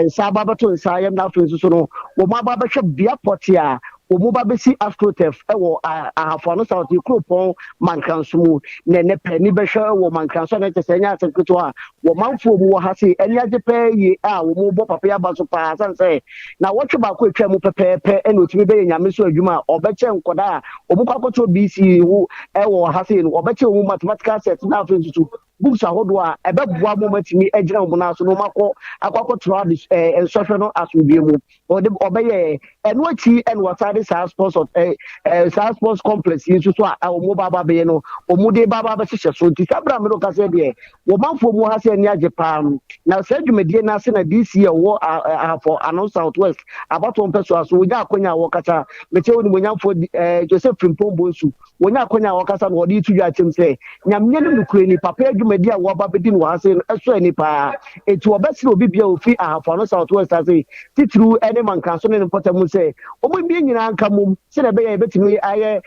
nsa aba abɛto nsa yam na afei nso so no wɔn aba abɛhwɛ bea pɔte a wɔn ba bɛsi astroturf wɔ Ahafo Ano South kuropɔn Mankranso mu na ɛnɛ pɛ ni bɛhwɛ wɔ Mankranso a na kyɛ sɛ ɛnyɛ asɛm ketewa a wɔmanfoɔ mu wɔ ha se ani agye pɛɛ yie a wɔn bɔ papa yi aba so paa sane sɛ na wɔtwe baako atwa mu pɛpɛɛpɛ ɛna otumi bɛyɛ nyame so adwuma a ɔbɛkyɛ nkɔdaa a wɔn kɔ akɔtɔ BC ho ɛwɔ ha se no ɔbɛkyɛ wɔn mathematical set na afei nso so books ahodoɔ a ɛbɛboa mo matumi agyina wɔn nan so na wɔn akɔ akɔ akɔtena ade ɛɛ nsɔhwɛ no asomdue mu ɔde ɔbɛyɛ ɛno akyi ɛna wɔsan de saa sports ɛɛ ɛɛ saa sports complex yi nso so a wɔn ba aba abɛyɛ no wɔn de ba aba abɛhyehyɛ so nti saa abira mi no kasa deɛ wɔn manfoɔ mu ha sɛ ani agye paa no na saa dwumadie no ase na DC a ɔwɔ Ahafo Ano South West abatoɔ mpɛsoa so wɔnya akonya a wɔkasa mekyɛ onimonyamfoɔ ɛɛ Joseph Frimpong Bonsu Wɔnya akwanya a wɔkasa na wɔde reto dwa akyerɛ mu sɛ, Nyame anim nokorɛ ni, papa adwumadi a wɔaba abɛdi no wɔ ha sei no sɔ ani paa. Enti wɔbɛsrɛ obi biara a ɔfiri Ahafo Ano South West ase, titiriw ne Mankraso ne ne mpɔtam mu sɛ, wɔmmue nyinaa nka mmom sɛdeɛ ɛbɛyɛ a yɛbɛtumi ayɛ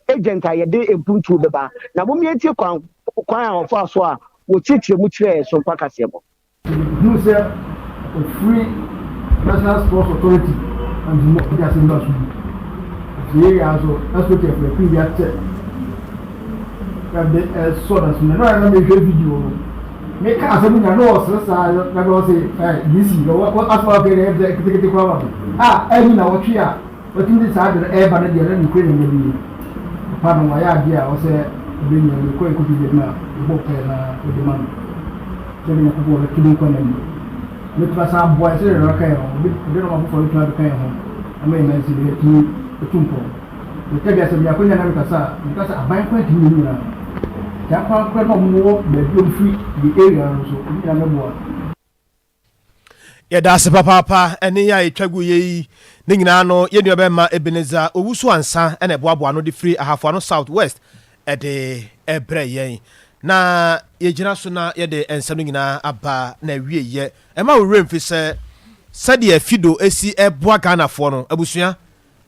agent a yɛde mpuntuo bɛba. Na mommue ntie kwan kwan a wɔfaa so a wɔkyerɛkyerɛ mu kyerɛɛ Sompa Kaseɛbɔ. Mehuu sɛ ɔfiri National Sports Authority na nti mo de asɛm ba so yi. Nti yei ara nso SOTF yɛpere bi akyɛ yɛde ɛsɔ na so na ɛno na mehwɛ video no meka asɛm nyina na ɔsere saa na bɛ ɔse ɛ DC na asɛm a ɔkɛ na ɛyɛ ketekete koraa ma me a ɛni na ɔtwe a Watumi de saa ade no reba no deɛ na nokorɛ nyame nie. Papa no wayɛ adeɛ a ɔsɛ ɔbɛnya no kɔ ɛkɔpie baabi a yɛbɔ mpaeɛ na ɔde ma no sɛdeɛ Nyankopɔn bɛto ne nkwa nna mu. Ɔbɛtumi asan aboa yɛn sɛdeɛ ɔka yɛn ho, ɔde nnoɔma foforɔ bɛtumi abɛka yɛn ho ama yɛn mansin no yɛatumi atu mpɔn. Meka deɛ sɛ menya akwanya na mekasa a, meka sɛ aban kwan ntumi nyɛ ne nyinaa. Nti ankorankorɛ na wɔwɔ baabi a wɔfiri the area no nso, wɔn nyinaa bɛboa. Yɛda ase papaapa ɛne yɛ a yɛtwa gu yɛ yi ne nyinaa no yɛn nua bɛrima Ebenezer Owusu Ansa ɛna ɛboaboa ano de firi Ahafo Ano South West ɛde ɛbrɛ yɛn na yɛgyina so na yɛde nsɛm no nyinaa aba na awie yɛ ɛma wo werɛ mfi sɛ sɛdeɛ Fido esi ɛboa Ghanafoɔ no abusua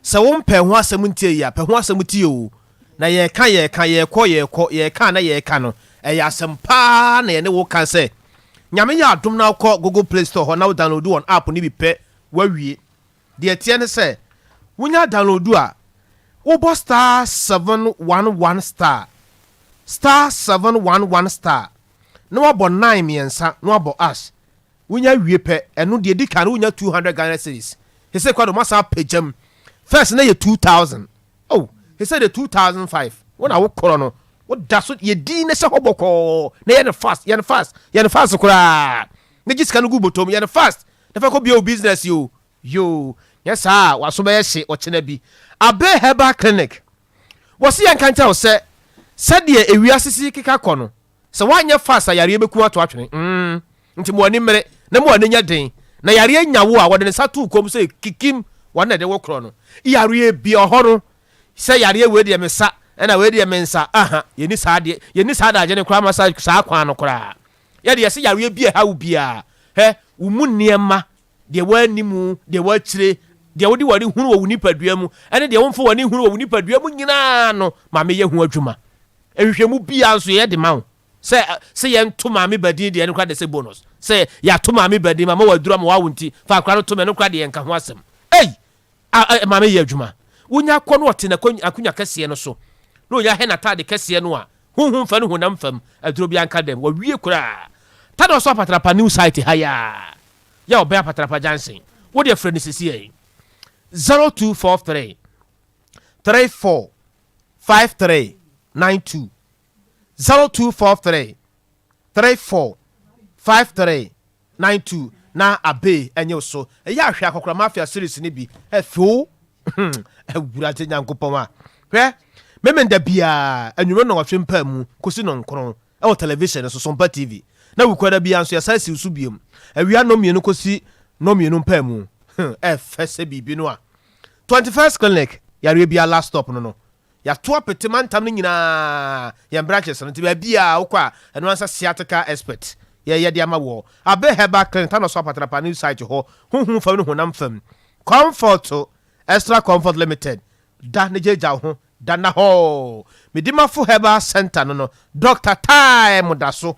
Sɛ wo mpɛ ho asɛm ntie yi a, pɛ ho asɛm tie o. Na yɛreka yɛreka, yɛrekɔ yɛrekɔ, yɛreka a na yɛreka no, ɛyɛ asɛm paa na yɛne wo ka sɛ, Nyame yɛ adom na wokɔ Google Play Store hɔ na wo download wɔn app no bi pɛ, woawie. Deɛ ɛteɛ ne sɛ, wonya download a, wobɔ star 711 star, star 711 star, na woabɔ nine mmiɛnsa na woabɔ ash. Wonya wie pɛ, ɛno deɛ ɛdi kan no wonya 200 Ghana cedis. Sesei koraa deɛ wɔasan apagya mu. First na ɛyɛ 2000. Oh, sesei deɛ 2005. Wo na wokorɔ no, woda so yɛ din na hyɛ hɔ bɔkɔɔ na yɛ no fast, yɛ no fast, yɛ no fast koraa. Na gye sika no gu bɔtɔ mu, yɛ no fast na fa kɔ bue wo business o. Yoo, nyɛ saa a w'aso bɛyɛ hye ɔkyena bi. Abe Herbal Clinic, wɔse yɛnka nkyerɛ wo sɛ sɛdeɛ ewiase si keka kɔ no, Sɛ woanyɛ fast a yareɛ bɛku ato atwene mm Nti mo ani mmere na mo ani nyɛ den Na yareɛ nya wo a wɔde ne nsa to wo kɔn mu sɛ kikim Wɔn na ɛde wo korɔ no Yareɛ bi ɔhɔ no sɛ yareɛ wei deɛ mesa ɛna wei deɛ mensa aha Yɛnni saa adeɛ yɛnni saa adagye no koraa ma saa saa kwan no koraa Yɛde yɛse yareɛ bi a ɛha wo biara hɛ wo mu nneɛma deɛ woanni mu, deɛ woakyire, deɛ wode w'ani hunu wɔ wo nipadua mu, ɛne deɛ womfa w'ani nhunu wɔ wo nipadua mu nyinaa no, ma meyɛ ho adwuma. Nhwehwɛmu biara nso yɛyɛ de ma wo. Sɛ sɛ yɛnto maame ba din deɛ ɛno koraa deɛ sɛ bonus. Sɛ yɛato maame ba din, mama waduru ama wawo nti, fa akwadaa no to me, ɛno koraa deɛ yɛnka ho asɛm. Ei! A, a, maame yɛ adwuma. Wonya kɔ no ɔte n'akonnwa kɛseɛ no so, na ɔnya hɛ n'ataade kɛseɛ no a, honhom fa ne honam fam, aduro biara nka dɛm. Wawie koraa. Tada ɔsɔ apatrapa new site ha yi ara. Yɛ ɔbɛn apatrapa junction. Wo deɛ frɛ no sesiei. 0243 34 53 92 0243 34 53 92 na Abbey nye wo so. Ɛyɛ a hwɛ Akɔkora Mafia series no bi. Ɛfew. Awurade Nyankopɔn a. Hwɛ, Memenda biara, anwummerɛ nnɔnwɔtwe mpaamu kɔsi nnɔnkron, ɛwɔ television so, Sompa TV. Na Wukuada biara nso yɛsan siw so biom. Awia nnɔnmienu kɔsi nnɔnmienu mpaemu. Hmm, ɛfɛ sɛ biribi no a. 21st Clinic, yareɛ biara last stop no no. Yɛato apete mantam no nyinaa, yɛn branches no, nti baabiara wokɔ a, ɛno ara sɛ sciatica expert yɛyɛ de ama woɔ. Abe Herbal Clinic, Tanoso Apatrapa new site hɔ, honhom fam ne honam fam. Comfort, Extra Comfort Limited, da ne gyaagyaa wo ho, da nna hɔ. Medimafo Herbal Centre no no, Doctor Time da so.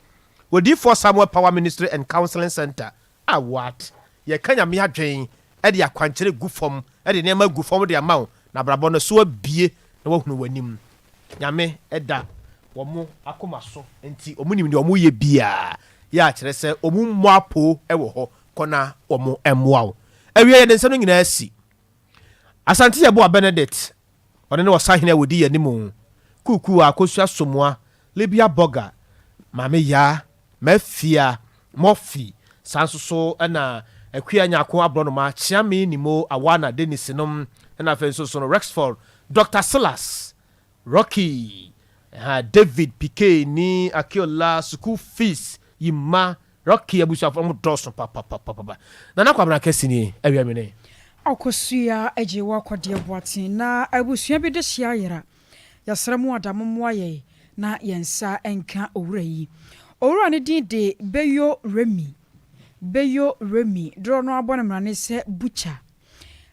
Odiyifoɔ Samuel Power Ministry and Counseling Centre, Ah what? Yɛka Nyame adwen de akwankyerɛ gu fam de nneɛma gu fam de ama wo na abrabɔ no so abue na woahunu w'anim. Nyame da wɔn akoma so nti wɔn nim deɛ wɔn yɛ biaa yɛ a kyerɛ sɛ wɔn mmɔ apoo wɔ hɔ kɔ na wɔn mmoa wo. Awiei yɛde nsɛm no nyinaa asi. Asante Yeboah Benedict, ɔno ne ɔsahene a ɔdi yɛn anim, Kuukuu Akosua Somoa, Libya Burger, Maame Yaa, Mafia, Murphy, saa nso so na Akua Nyarko Aborɔnoma, Kyeame Nimo, Awana Dennis nom, ɛna afei nso so no Rexford, Doctor Silas, Rocky, ɛha, David Piquet ni Akiola, Sukuu Fees, Yima, Rocky abusuafo wɔn dɔɔso papapapapa. Nana Kwabena Kɛse nie, awia mene. Ɔkosua gye wo akɔdeɛ boaten na abusua bi dehye ayera. Yɛsrɛ mo ada mommoa yɛn na yɛn nsa nka owura yi. Owura no din de Beyo Remi. Beyo Remi, dorɔ no abɔ no mmrane sɛ Butcher.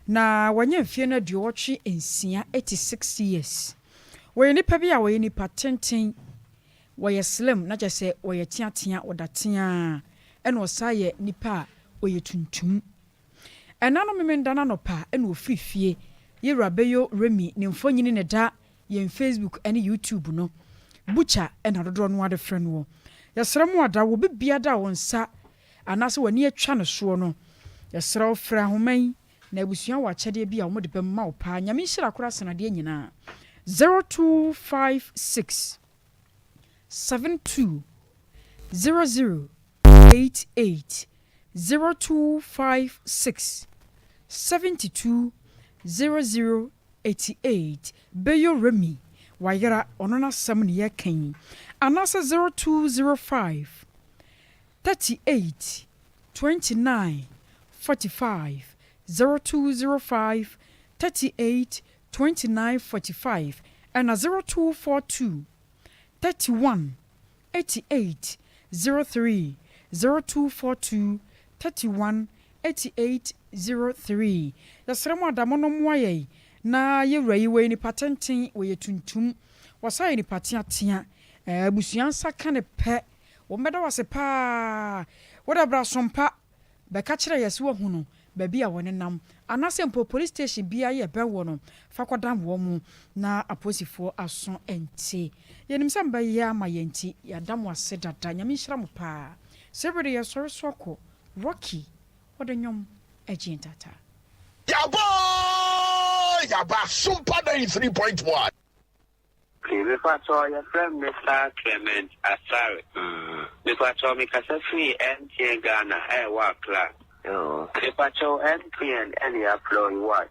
Na wanya mfeɛ no aduowɔtwe nsia, 86 years. Wɔyɛ nipa bi a wɔyɛ nipa tenten, wɔyɛ slim na kyerɛ sɛ wɔyɛ teatea, wɔda teaa, ɛna ɔsan yɛ nipa a ɔyɛ tuntum. Ɛna no Memenda no anɔpa na ɔfiri fie. Yɛwura Bayo Remi ne mfonyini na ɛda yɛn Facebook ne YouTube no. Butcher na dodoɔ no ara de frɛ noɔ. Yɛsrɛ mo ada wɔ obibiara a wo nsa anaasɛ w'ani atwa no soɔ no, yɛsrɛ wo frɛ ahoma yi na abusua wɔ akyɛdeɛ bi a wɔde bɛma wo paa. Nyame nhyira koraa sene adeɛ nyinaa. 0256 72 00 88 0256 72 00 88 Bayo Remi wayera ɔno n'asɛm ne yɛreka yi anaasɛ 0205 38 29 45 0205 38 29 45 ɛna 0242 31 88 03 0242 31 88 03 Yɛsrɛ mo ada mono mmoa yɛn na yɛ wura yi wɔyɛ nipa tenten wɔyɛ tuntum wɔsan yɛ nipa teatea ɛɛ abusua nsa ka no pɛ wɔn bɛda wo ase paa wode bra sompa Bɛka kyerɛ yɛ sɛ woahu no baabi a wɔnenam, anaasɛ mpo police station biara yɛ bɛn wɔ no, fa kɔdan wɔn na apolisifoɔ aso nte. Yɛnim sɛ mobɛyɛ ama yɛn nti yɛada mo ase dada. Nyame nhyira mo paa. Saa berɛ yi yɛsɔre so akɔ Rocky ɔde nnwom agye yɛn taataa. Yaba oo yaba Sumpa 93.1. Okay, mepakyɛw yɛfrɛ me Mister Clement Asare. Mepakyɛw mekasa firi MTN Ghana a ɛwɔ Accra. Mepakyɛw MTN ɛne yɛafrɛ wo yi why?